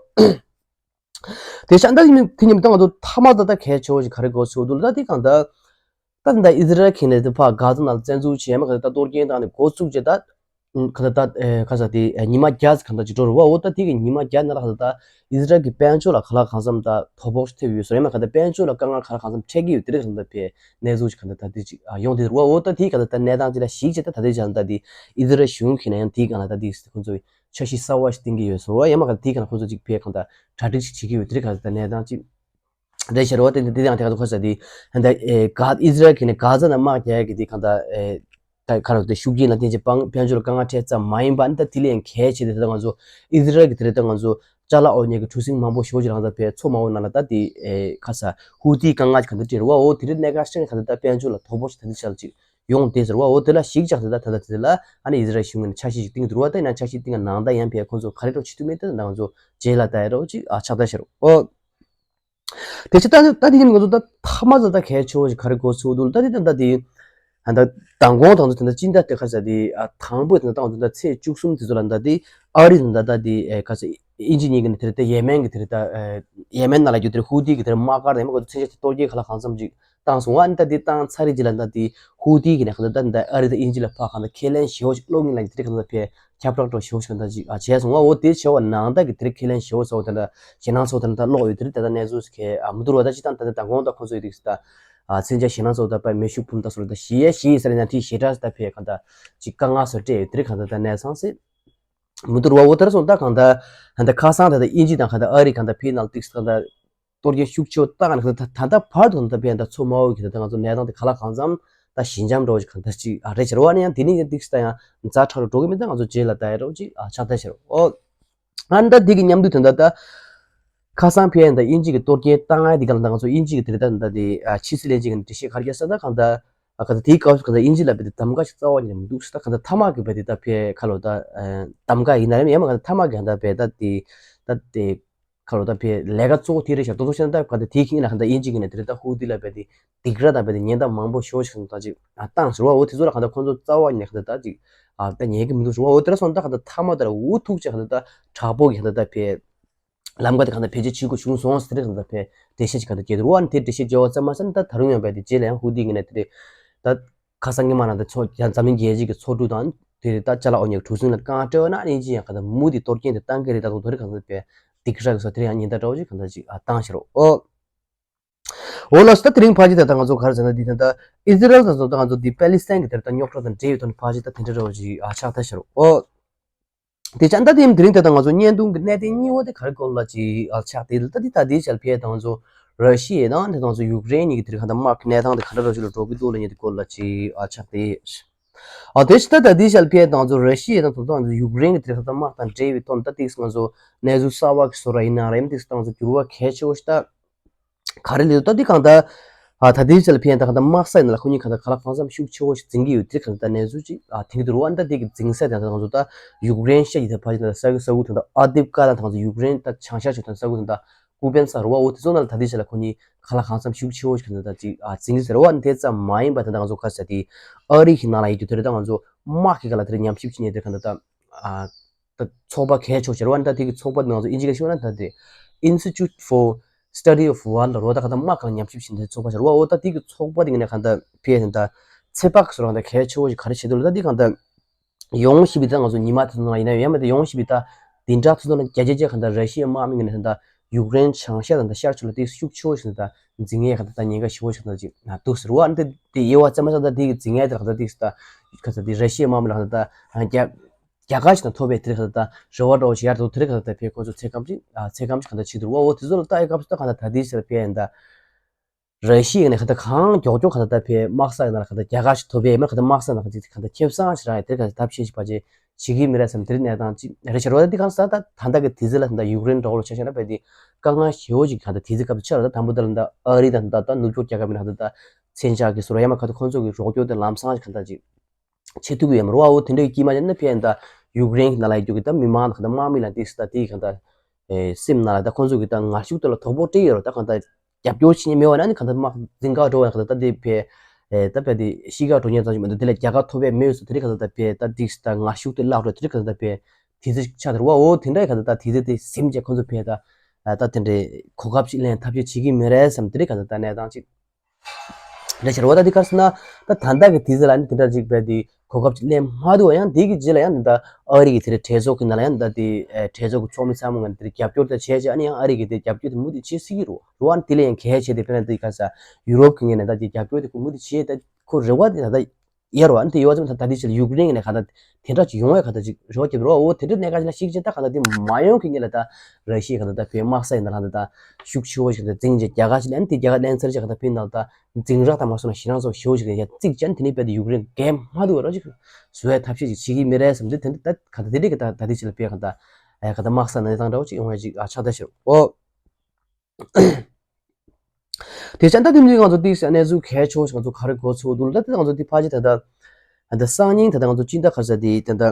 དེ་ཤ་ད་ཡིན་དེ་ཉིན་ད་ང་ཚོ་མཐའ་མ་ད་ད་གལ་ཆེ་བོ་ཅིག་ག་རེ་དགོས་ཚུལ་འདུག་ད་དེ་གང་ལྟར། ད་ད་ཨི་ཟི་རལ་གྱི་ནས་དེ་ཕ་གྷ་ཛ་ནང་བཙན་འཛུལ་བྱས་མ་ག་ད་གཏོར་སྐྱོན་བཏང་ནས་འགོ་བཙུགས་བྱས་ད། ག་ད་ད་ག་ས་དེ་ཉི་མ་བརྒྱ་ཙམ་ག་ད་ཅིག་འགྲོ་རུ་བ། འོ་ད་དེ་གི་ཉི་མ་བརྒྱ་ནང་ལ་ག་ད་ད་ཨི་ཟི་རལ་གྱི་དཔལ་འབྱོར་ལ་ག་ལ་གང་འཚམ་ད་དོ་ཕོག་ཐེབས་ཡོད་ཟེར་ཡ་མ་ག་ད་དཔལ་འབྱོར་ལ་དཀའ་ངལ་ག་ལ་གང་འཚམ་འཕྲད་ཀྱི་ཡོད་དེ་རིགས་ག་ད་ད་ཕེ་གནས་ཚུལ་ཅིག་ག་ད་ད་དེ་ཅིག་ཡོང་དེ་རུ་བ། འོ་ད་དེ་ག་ད་ད་གནས་སྟངས་ཅིག་ལ་གཞིགས་བྱས་ད་ད་དེ་ཅང་ད་དེ་ཨི་ཟི་རལ་གཞུང་གི་ནས་ཡང་དེ་ག་ལ་ད་དེ་ཁོང་ཚོའི་འཆར་གཞི་གསར་བ་ཞིག་བཏིང་གི་ཡོད་ཟེར་བ་ཡ་མ་ག་ད་དེ་ག་ལ་ཁོང་ཚོ་ཅིག་ཕེ་ག་ད་གྲ་སྒྲིག་ཅིག་བྱེད་ཀྱི་ཡོད་དེ་རིགས་ག་ད་ད་གནས་སྟངས་ཅིག་རེད་ཤག་རོ། དེ་དེ་ཡང་དེ་ག་ཚོད་ཁ་ཤས་དེ་ཧན་ད་ཨེ་ག་ཨི་ཟི་རལ་གྱི་ནས་གྷ་ཛ་ནས་དམག་རྒྱག་གི་དེ་གང་ད་ཨེ་ད་ག་རེ་དེ་ཤུགས་རྐྱེན་ལ་བརྟེན་བྱས་དཔལ་འབྱོར་དཀའ་ངལ་འཕྲད་ཙམ་མ་ཡིན་པ་ནི་ད་དེ་ལས་ཡང་གལ་ཆེ་དེ་ད་ང་ཚོ་ཨི་ཟི་རལ་གྱི་དེ་རེད། ད་ང་ཚོ་ཅ་ལག་འོ་ཉལ་གྱི་གྲུ་གཟིངས་མང་པོ་ཞེ་པོ་ཅིག་རང་ད་ཕེ་མཚོ་དམར་པོ་ནང་ལ་ད་དེ་ཨེ་ཁ་ས་ཧུ་ཏི་དཀའ་ངལ་གྱི་གང་ད་དེ་རེད་བ། འོ་དེ་རེད་གནད་འགག་ཤིང་གང་ད་ད་དཔལ་འབྱོར་ལ་དོ་ཕོག་ཞིག་ད་དེ་ཆ་ལ་ཅིག་ཡོང་དེ་ཟེར་བ། འོ་དེ་ལ་གཞིགས་ཅག་དེ་ད་ད་ད་དེ་ལ་ཨ་ནི་ཨི་ཟི་རལ་གཞུང་གི་ནས་འཆར་གཞི་ཅིག་བཏིང་འདུག་བ། ད་ཡིན་ན་འཆར་གཞི་བཏིང་ག་ནང་ད་ཡང་ཕེ་ཁོང་ཚོ་ག་རེ་འགྲོ་བྱེད་ཐུབ་མེད་ད་ང་ཚོ་རྗེས་ལ་ལྟ་ཡ་འདྲ་བོ་ཅིག་ཨ་ཆགས་ད་ཤག་རོ། འོ། དེ་ཕྱིར་ད་ད་དེ་ཡིན་ང་ཚོ་ད་མཐའ་མ་ད་ད་གལ་ཆེ་བོ་ཞིག་ག་རེ་དགོས་ཚུལ་འདུག་ད་དེ་ད་ད་དེ་ད་མདང་དགོང་དང་ཚོ་དེ་ད་སྤྱི་ཟླ་དེ་ཁ་ས་དེ་ཨ་དང་པོ་དེ་ད་ད་ང་ཚོ་ད་ཚེས་བཅུ་གསུམ་དེ་ཚོ་ལ་ད་དེ་ཨ་རི་ད་ད་དེ་ཨེ་ཁ་ས་དབྱིན་ཇི་གཉིས་ཀྱི་ནས་དེ་རེད། ད་ཡེ་མེན་གྱི་དེ་རེད། ད་ཡེ་མེན་ནང་ལ་རྒྱུ་དེ་རེད། ཧུ་ཏི་གི་དེ་རེད། དམག་སྒར་དེ་མ་གོ་ཚོ་མཚོན་ཆ་དེ་གཏོར་རྒྱག་ག་ལ་གང་འཚམ་ཅིག་བཏང་སོང་བ། ཨ་ནི་ད་དེ་བཏང་ཚར་རེད་ཅིག་ལ་ད་དེ་ཧུ་ཏི་གི་ནས་ཁ་ད་ད་ཨ་རི་ད་དབྱིན་ཇི་ལ་ཕ་གང་ད་ཁས་ལེན་ཞེ་བོ་ཞིག་གློག་བརྙན་ལ་དེ་རེད། གང་ད་ཕེ་ཁྱབ་བསྒྲགས་འགྲོ་ཞེ་བོ་ཞིག་གང་ད་ཅིག་ཨ་བྱས་སོང་བ། འོ་དེ་བྱས་བ་ནང་ད་གི་དེ་རེད་ཁས་ལེན་ཞེ་བོ་ཚོ་ད་ད་ཞེད་སྣང་ཚོ་ད་ད་གློག་ཡོད་དེ་རེད། ད་ད་གནས་ཚུལ་ཁས་ཨ་མི་འདུག་ར། ད་ཅི་ད་ད་ད་དགོང་ད་ཁོང་ཚོ་ཡོད་དེ་ད་ཨ་མཚོན་ཆ་ཞེད་སྣང་ཚོ་ད་ཕ་མེ་ཤུགས་འཕུར་མདའ་ཚོ་རེད། ད་ཞེ་ཡ་ཞེ་ཡི་ས་རེད་ན་དེ་ཞེ་དྲག་ད་ཕེ་གང་ད་ཅིག་དཀའ་ངལ་བཟོ་སྤྲད་ཡོད་དེ་རེད། གང་ད་ད་གནས་ཚང་སེ་མི་འདུག་ར། འོ་དེ་ར་སོང་ད་གང་ད་ད་ཁ་སང་ད་ད་དབྱིན་ཇི་དང་གང་ད་ཨ་རི་གང་ད་ཕེ་ནང་ཏིག་ས་གང་ད་གཏོར་སྐྱོན་ཤུགས་ཆེ་བོ་བཏང་ནས་ད་ད་ལྟ་བར་དུ་ད་ཕན་ད་མཚོ་དམར་པོ་གི་ད་ད་ང་ཚོ་གནས་སྟངས་དེ་ག་ལ་གང་འཚམ་ད་ཞི་འཇམ་འགྲོ་ཞིག་གང་ད་ཅིག་ཨ་རེད་ཤག་རོ། ཨ་ནི་ཡང་དེ་ནི་ཡང་ཏིག་ས་ད་ཡང་ཛ་དྲག་རུ་འགྲོ་གི་མི་ད་ང་ཚོ་རྗེས་ལ་ལྟ་ཡ་རོ་ཅིག་ཨ་ཆགས་ད་ཤག་རོ། ཨ་ནི་ད་དེ་གི་མཉམ་དུ་ད་ད་ད་ཁ་སང་ཕན་ད་དབྱིན་ཇི་གི་གཏོར་སྐྱོན་བཏང་ཡ་དེ་ག་ལ་ད་ང་ཚོ་དབྱིན་ཇི་གི་དེ་རེད། ད་ད་དེ་ཕྱི་སྲིད་བློན་ཆེན་གི་འགྲེལ་བཤད་ག་རེ་བརྒྱབ་ས་ད་གང་ད་ཨ་ག་ད་དེའི་སྐབས་སུ་ག་ད་དབྱིན་ཇི་ལ་བས་ཏེ་གདམ་ག་ཞིག་རྩ་བ་ཉིད་ནས་མི་འདུག་ཟེར། ད་ག་ད་མཐའ་དམག་གི་བས་ཏེ་ད་ཕེ་ཁ་ལོ་ད་གདམ་ག་ཡིན་ན་རེད། ཡང་མ་ག་ད་མཐའ་དམག་གི་ག་ད་བས་ད་དེ་ད་དེ་ཁ་ལོ་ད་ཕེ་ལས་ཀ་གཙོ་བོ་དེ་རེད་ཤག་ཏོ་ཏོ་ཤ་ན་ད་ག་ད་དེའི་ཁྱིམ་ལ་ག་ད་དབྱིན་ཇི་གི་ནས་དེ་རེད། ད་ཧུ་ཏི་ལ་བས་ཏེ་སྡིགས་ར་ད་བས་ཏེ་ཉེན་བརྡ་མང་པོ་ཤོར་ཞིག་ད་ཅིག་བཏང་ཟེར་བ། འོ་དེ་ཚོ་ལ་ག་ད་ཁོང་ཚོ་རྩ་བ་ཉིད་ནས་ག་ད་ད་ཅིག་ད་ཉན་གི་མི་འདུག་ཟེར་བ། འོ་དེ་ར་སོང་ད་ག་ད་མཐའ་དམག་ད་ར་འུ་ཐུག་ཅིག་ག་ད་ད་དྲག་པོ་གི་ག་ད་ད་ཕེ། ལམ་ཁ་དེ་གང་ལྟར་བེད་སྤྱོད་བྱེད་དགོས་བྱུང་སོང་ཟེར་གང་ལྟར་བེད་འགྲེལ་བཤད་ཅིག་གང་ལྟར་བརྒྱབ་འདུག་བ། དེ་འགྲེལ་བཤད་བརྒྱབ་པ་ཙམ་མ་ཟད་ད་ད་རུང་ཡང་བས་ཏེ་རྗེས་ལ་ཡང་ཧུ་ཏི་གི་ནས་དེ་རེད། ད་ཁ་སང་ཉི་མ་ནང་དེ་ཚོ་ཡང་འཛམ་གླིང་རྒྱལ་སྤྱི་གི་ཚོགས་འདུ་དང་དེ་རེད། ད་ཅ་ལག་འོ་ཉལ་གྲུ་གཟིངས་ལ་དཀའ་ངལ་སྤྲད་པ་ན་ཨ་ནི་ཅི་ཡང་གང་ལྟར་མུ་མཐུད་གཏོར་སྐྱོན་དེ་བཏང་གི་རེད། ད་དུང་དེ་རིང་གང་ལྟར་བས་སྡིགས་ར་གི་སོ་དེ་རིང་ཡང་ཉེན་བརྡ་འདྲ་བོ་ཅིག་གང་ལྟར་ཅིག་བཏང་ཤག་རོ། ཨོ། འོ་ལགས་སོ། ད་དེ་རིང་ཕལ་ཆེར་ད་ལྟ་ང་ཚོ་ག་རེ་ཟེར་ན་འདི་ད་ལྟ་ཨི་ཟི་རལ་དང་ཚོ་ད་ང་ཚོ་འདི་པེ་ལི་སི་ཐན་གི་དེར་ད་རྙོག་དྲ་དང་འབྲེལ་ཡོད་དོན་ཕལ་ཆེར་ད་དེ་འདྲ་འདྲ་བོ་ཅིག་ཨ་ཆགས་ད་ཤག་རོ། ཨོ། དེ་ཅང་ད་དེ་དེ་རིང་དེ་དང་ང་ཚོ་བརྙན་ཐུང་གི་གནད་དོན་གཉིས་པ་དེ་ག་རེ་སྐོར་ལ་ཅིག་ཨ་ཆགས་དེ་ད་དེ་ད་དེ་ཞལ་ཕྱེ་དང་ང་ཚོ་ར་ཤི་ཡ་དང་དེ་དང་ང་ཚོ་ཡུཀ་རེན་གཉིས་ཀྱི་དེ་རིང་གང་ལྟར་དམག་གི་གནས་སྟངས་དེ་ག་འདྲ་རོ་ཞིག་ལ་འགྲོ་གི་འདུག་ལ་ཉེ་དེ་སྐོར་ལ་ཅིག་ཨ་ཆགས་དེ། ཨ་དེ་ཞིག་ད་ད་དེ་ཞལ་ཕྱེ་དང་ང་ཚོ་ར་ཤི་ཡ་དང་དེ་དང་ང་ཚོ་ཡུཀ་རེན་གྱི་དེ་རིང་གང་ལྟར་དམག་དང་འབྲེལ་བའི་དོན་ད་དེ་ང་ཚོ་གནས་ཚུལ་གསར་བ་གི་བཟོ་འདྲ་ཡིན་ན་རེད་དེ་དང་ང་ཚོ་འགྱུར་བ་གལ་ཆེ་བོ་ཞིག་ད། ག་རེ་ལས་ད་འདི་གང་ལྟར། ཨ་ད་ལྟའི་ཆ་ལ་ཕན་ད་གང་ལྟར་དམག་ས་ཡིན་ན་ལ་ཁོ་གཉིས་གང་ལྟར་ག་ལ་གང་འཚམ་ཤུགས་ཆེ་བོ་ཞིག་འཛིང་གི་ཡོད་དེ་གང་ལྟར་གནས་ཚུལ་ཅིག་ཨ་དེང་གི་དུ་རུ་བ་འདི་དེ་གི་འཛིང་ས་དེ་ང་ཚོ་ད་ཡུཀ་རེན་ཤ་ཡི་དེ་ཕ་ཅི་ད་ས་གི་ས་ཁུལ་དེ་ད་ཨ་དེབ་ཀ་ལ་ད་ང་ཚོ་ཡུཀ་རེན་ད་བྱང་ཤར་ཕྱོགས་ད་ས་ཁུལ་དེ་ད་ཀུ་པན་ས་རུ་བ་འོ་དེ་ཚོ་ན་ལ་ད་ལྟའི་ཆ་ལ་ཁོ་གཉིས་ག་ལ་གང་འཚམ་ཤུགས་ཆེ་བོ་ཞིག་གང་ལྟར་ད་ཅིག་ཨ་འཛིང་གི་ཟེར་བ་འདི་ཙམ་མ་ཡིན་པ་དེ་ད་ང་ཚོ་ག་ས་དེ་ཨ་རི་གི་ནང་ལ་ཡོད་རྒྱུ་དེ་རེད་ད་ང་ཚོ་དམག་གི་ག་ལ་དེ་རེད་ཉམས་ཞིབ་བྱེད་ཉེ་དེ་གང་ལྟར་ད་ཨ། ད་ཚོགས་པ་གལ་ཆེ་ཤོས་རེད་བ། ད་དེ་གི་ཚོགས་པ་ང་ཚོ་ཨིན་ཇི་སྐད་ཤོད་ན་ད་དེ་Institute for Study of War ལ་རོ་ད་ག་ད་དམག་གང་ཉམས་ཞིབ་བྱེད་མཁན་ཚོགས་པ་ཞིག་རེད་བ། འོ་ད་དེ་གི་ཚོགས་པ་དེ་ངས་ནས་གང་ད་ཕེ་ད་ཚེ་དཔག་སོ་རང་ད་གལ་ཆེ་བོ་ཞིག་ག་རེ་བྱེད་འདུག་ལ་ད་དེ་གང་ད་ཡོང་ཞིབ་པའི་ད་ང་ཚོ་ཉི་མ་དེ་ཚོ་ནང་ཡིན་ན་ཡང་མེད་ད་ཡོང་ཞིབ་པའི་ད་དེ་འདྲ་ཚོ་ནང་རྒྱ་རྒྱ་རྒྱ་གང་ད་ར་ཤི་ཡའི་དམག་མི་ངས་ནས་ད་ཡུཀ་རེན་བྱང་ཤར་དང་ད་ཤར་ཕྱོགས་ལ་དེ་ཤུགས་ཆེ་བོ་ཞིག་ད་འཛིང་ཡས་གང་ད་ད་ཉེན་ཁ་ཞེ་བོ་ཞིག་ད་ཅིག་འདུག་ཟེར་བ། ཨ་ནི་ད་དེ་དབྱེ་བ་བཙན་མ་ས་ད་དེ་གི་འཛིང་ཡས་ད་གང་ད་དེ་གི་ད་ག་ད་དེ་ར་ཤི་ཡའི་དམག་མི་ལ་གང་ད་ད་རྒྱ། རྒྱ་གར་ཞིག་དང་ཐོབ་པའི་དེ་རིང་ཁ་ད་རེ་བ་འདྲ་བོ་ཞིག་ཡར་དུ་དེ་རིང་ཁ་ད་ཕེ་ཁོ་ཚོ་ཚེ་སྐམ་ཅིག་ཨ་ཚེ་སྐམ་ཅིག་གང་ད་ཆེ་དུ་རུ་བ་འོ་དེ་ཚོ་ལ་ལྟ་ཡི་སྐབས་སུ་ད་གང་ད་ད་དེ་ཚེ་ལ་ཕེ་ཡིན་ད་ར་ཤི་ཡ་ནས་ཁ་ད་གང་མགྱོགས་མགྱོགས་ཁ་ད་ད་ཕེ་དམག་ས་ཡིན་ན་ལ་ཁ་ད་རྒྱ་གར་ཞིག་ཐོབ་པའི་མ་ཁ་ད་དམག་ས་ཡིན་ན་ཁ་ཅིག་གང་ད་ཁེབས་སང་ཞིག་ར་ཡི་དེ་ག་ད་ཕྱིན་ཞིག་པ་ཅེ་བྱེད་ཀྱི་མི་ར་སམ་དེ་རིང་གནས་སྟངས་ཅིག་རེ་ཆེ་རོ། ད་དེ་གང་ས་ད་ད་ད་གི་དེ་ཚེ་ལ་ད་ཡུཀ་རེན་འདྲ་བོ་ལ་ཆ་བཞག་ན་ཕེ་དེ་དཀའ་ངལ་ཞེ་བོ་ཅིག་གང་ད་དེ་ཚེ་སྐབས་སུ་ཆ་ར་ད་དང་པོ་ད་ལ་ད་ཨ་རི་དང་ད་ད་ནུབ་ཕྱོགས་རྒྱལ་ཁབ་མི་ལ་ད་ད་མཚོན་ཆ་གི་སོ་ར་ཡ་མ་ཁ་ད་ཁོ་ཚོ་གི་རོགས་སྐྱོར་དེ་ལམ་སང་ཞིག་གང་ད་ཅིག་ཆེ་ཐུག་ཡོད་མ་རེད་བ། འོ་དེ་འདྲའི་དཀྱིལ་མ་ཅན་ནི་ཕན་ད་ཡུཀ་རེན་གྱི་ནང་ལ་ཡོད་རྒྱུ་གི་ད་མི་མང་དང་ད་དམག་མི་ལ་ཏིག་སི་ད་དེའི་གང་ད་སེམས་ནང་ལ་ད་ཁོང་ཚོ་གི་ད་ངར་ཤུགས་དེ་ལ་དོགས་པ་སྤྲད་ཡོད་རེད། ད་གང་ད་རྒྱབ་སྐྱོར་བྱེད་མཁན་མེད་བ་ན་ནི་གང་ད་དམག་འཛིང་ག་འགྲོ་བ་ན་གང་ད་ད་དེ་ཕེ་ད་ཕེ་དེ་ཤི་ག་འགྲོ་མཁན་ཙམ་ཞིག་མི་འདུག་དེ་ལ་རྒྱལ་ཁ་ཐོབ་པའི་མེད་སུ་དེ་རིང་གང་ད་ད་ཕེ་ད་ཏིག་སི་ད་ངར་ཤུགས་དེ་བརླག་འགྲོ་དེ་རིང་གང་ད་ད་ཕེ་དེ་ཚེ་ཆགས་དེ་རེད་བ། འོ་དེ་འདྲའི་གང་ད་ད་དེ་ཚེ་དེ་སེམས་ཀྱི་ཁོང་ཚོ་ཕེ་ད་ད་དེ་འདྲའི་གོ་སྐབས་ཤིག་ལེན་ཐབས་ཤེས་བྱེད་ཀྱི་མེད་རེད་བསམ་དེ་རིང་གང་ད་ད་གནས་སྟངས་ཅིག་རེད་ཤག་རེད་བ། ད་འདི་ག་རེ་ཟེར་ན་ད་ད་ལྟ་གི་དུས་ཚོད་ལ་ནི་དེ་འདྲ་ཅིག་བས་དེ་གོ་སྐབས་ཅིག་ལེན་མ་ཐུབ་པ་ཡང་དེ་གི་རྗེས་ལ་ཡང་འདི་ད་ཨ་རི་གི་དེ་རེད་གྲོས་ཚོགས་ཀྱི་ནང་ལ་ཡང་འདི་ད་དེ་གྲོས་ཚོགས་ཀྱི་ཚོགས་མི་ཚང་མ་ང་དེ་རྒྱབ་སྐྱོར་དེ་བྱས་བྱས་ཨ་ནི་ཡང་ཨ་རི་གི་དེ་རྒྱབ་སྐྱོར་དེ་མུ་མཐུད་བྱེད་སྲིད་ཀྱི་རེད་བ། ཨ་ནི་དེ་ལས་ཡང་གལ་ཆེ་དེ་དཔེར་ན་འདི་ག་ས་ཡུ་རོབ་ཀྱི་ངོས་ནས་ད་དེ་རྒྱབ་སྐྱོར་དེ་ཁོ་མུ་མཐུད་བྱས་ད་ཁོ་རེ་བ་དེ་ད་ད་ཡར་བ་ཨ་ནི་དེ་ཡོད་ཙམ་ད་ད་དེ་ཕྱིར་ཡུཀ་རེན་གི་ནས་ག་ད་དེ་འདྲ་ཅིག་ཡོང་བའི་ག་ད་ཅིག་རེ་བ་བརྒྱབ་རོགས། འོ་དེ་འདྲ་གནད་འགག་ཅིག་ལ་ཤིག་ཅན་ད་ག་ད་དེ་མ་ཡོང་གི་ངེས་ལ་ད་ར་ཤི་ཡ་ག་ད་ད་བོད་དམག་ས་ཡིན་ན་ལ་ད་ད་ཤུགས་ཆེ་བོ་ཞིག་ད་འཛིང་རྗེས་རྒྱ་གར་ཅིག་ལ་ཨ་ནི་དེ་རྒྱ་གར་བརླན་ཚར་ཅིག་ག་ད་བོད་ནང་ད་འཛིང་རག་ད་མ་སོང་ན་ཞེད་སྣང་ཚོ་ཞེ་བོ་ཞིག་ཡ་གཅིག་ཅན་དེ་ནི་བོད་དེ་ཡུཀ་རེན་རྒྱལ་མ་འདུག་ར་ཅིག་བཟོ་ཡ་ཐབས་ཤེས་ཅིག་བྱེད་ཀྱི་མི་རེད་བསམ་དེ་དེ་འདྲ་ད་ག་ད་དེ་འདྲ་གི་ད་ད་དེ་ཅིག་ལ་བོད་ག་ད་ཨ་ག་ད་དམག་ས་ན་ཡི་དང་འདྲ་བོ་ཅིག་ཡོང་ཡ་ཅིག་ཨ་ཆགས་ད་ཤི་རོ། དེ་ཙང་ད་དེ་མིན་ང་ཚོ་ཏིག་ཙམ་གནས་ཚུལ་གལ་ཆེ་བ་ཞིག་ང་ཚོ་ག་རེ་གོ་ཚོད་འདུག་ད་དེ་ང་ཚོ་དེ་ཕལ་ཆེར་ད་ལྟ་ད་སང་ཉིན་ད་ལྟ་ང་ཚོ་སྤྱི་ཟླ་ག་རེ་ཟེར་དེ་ད་ལྟ་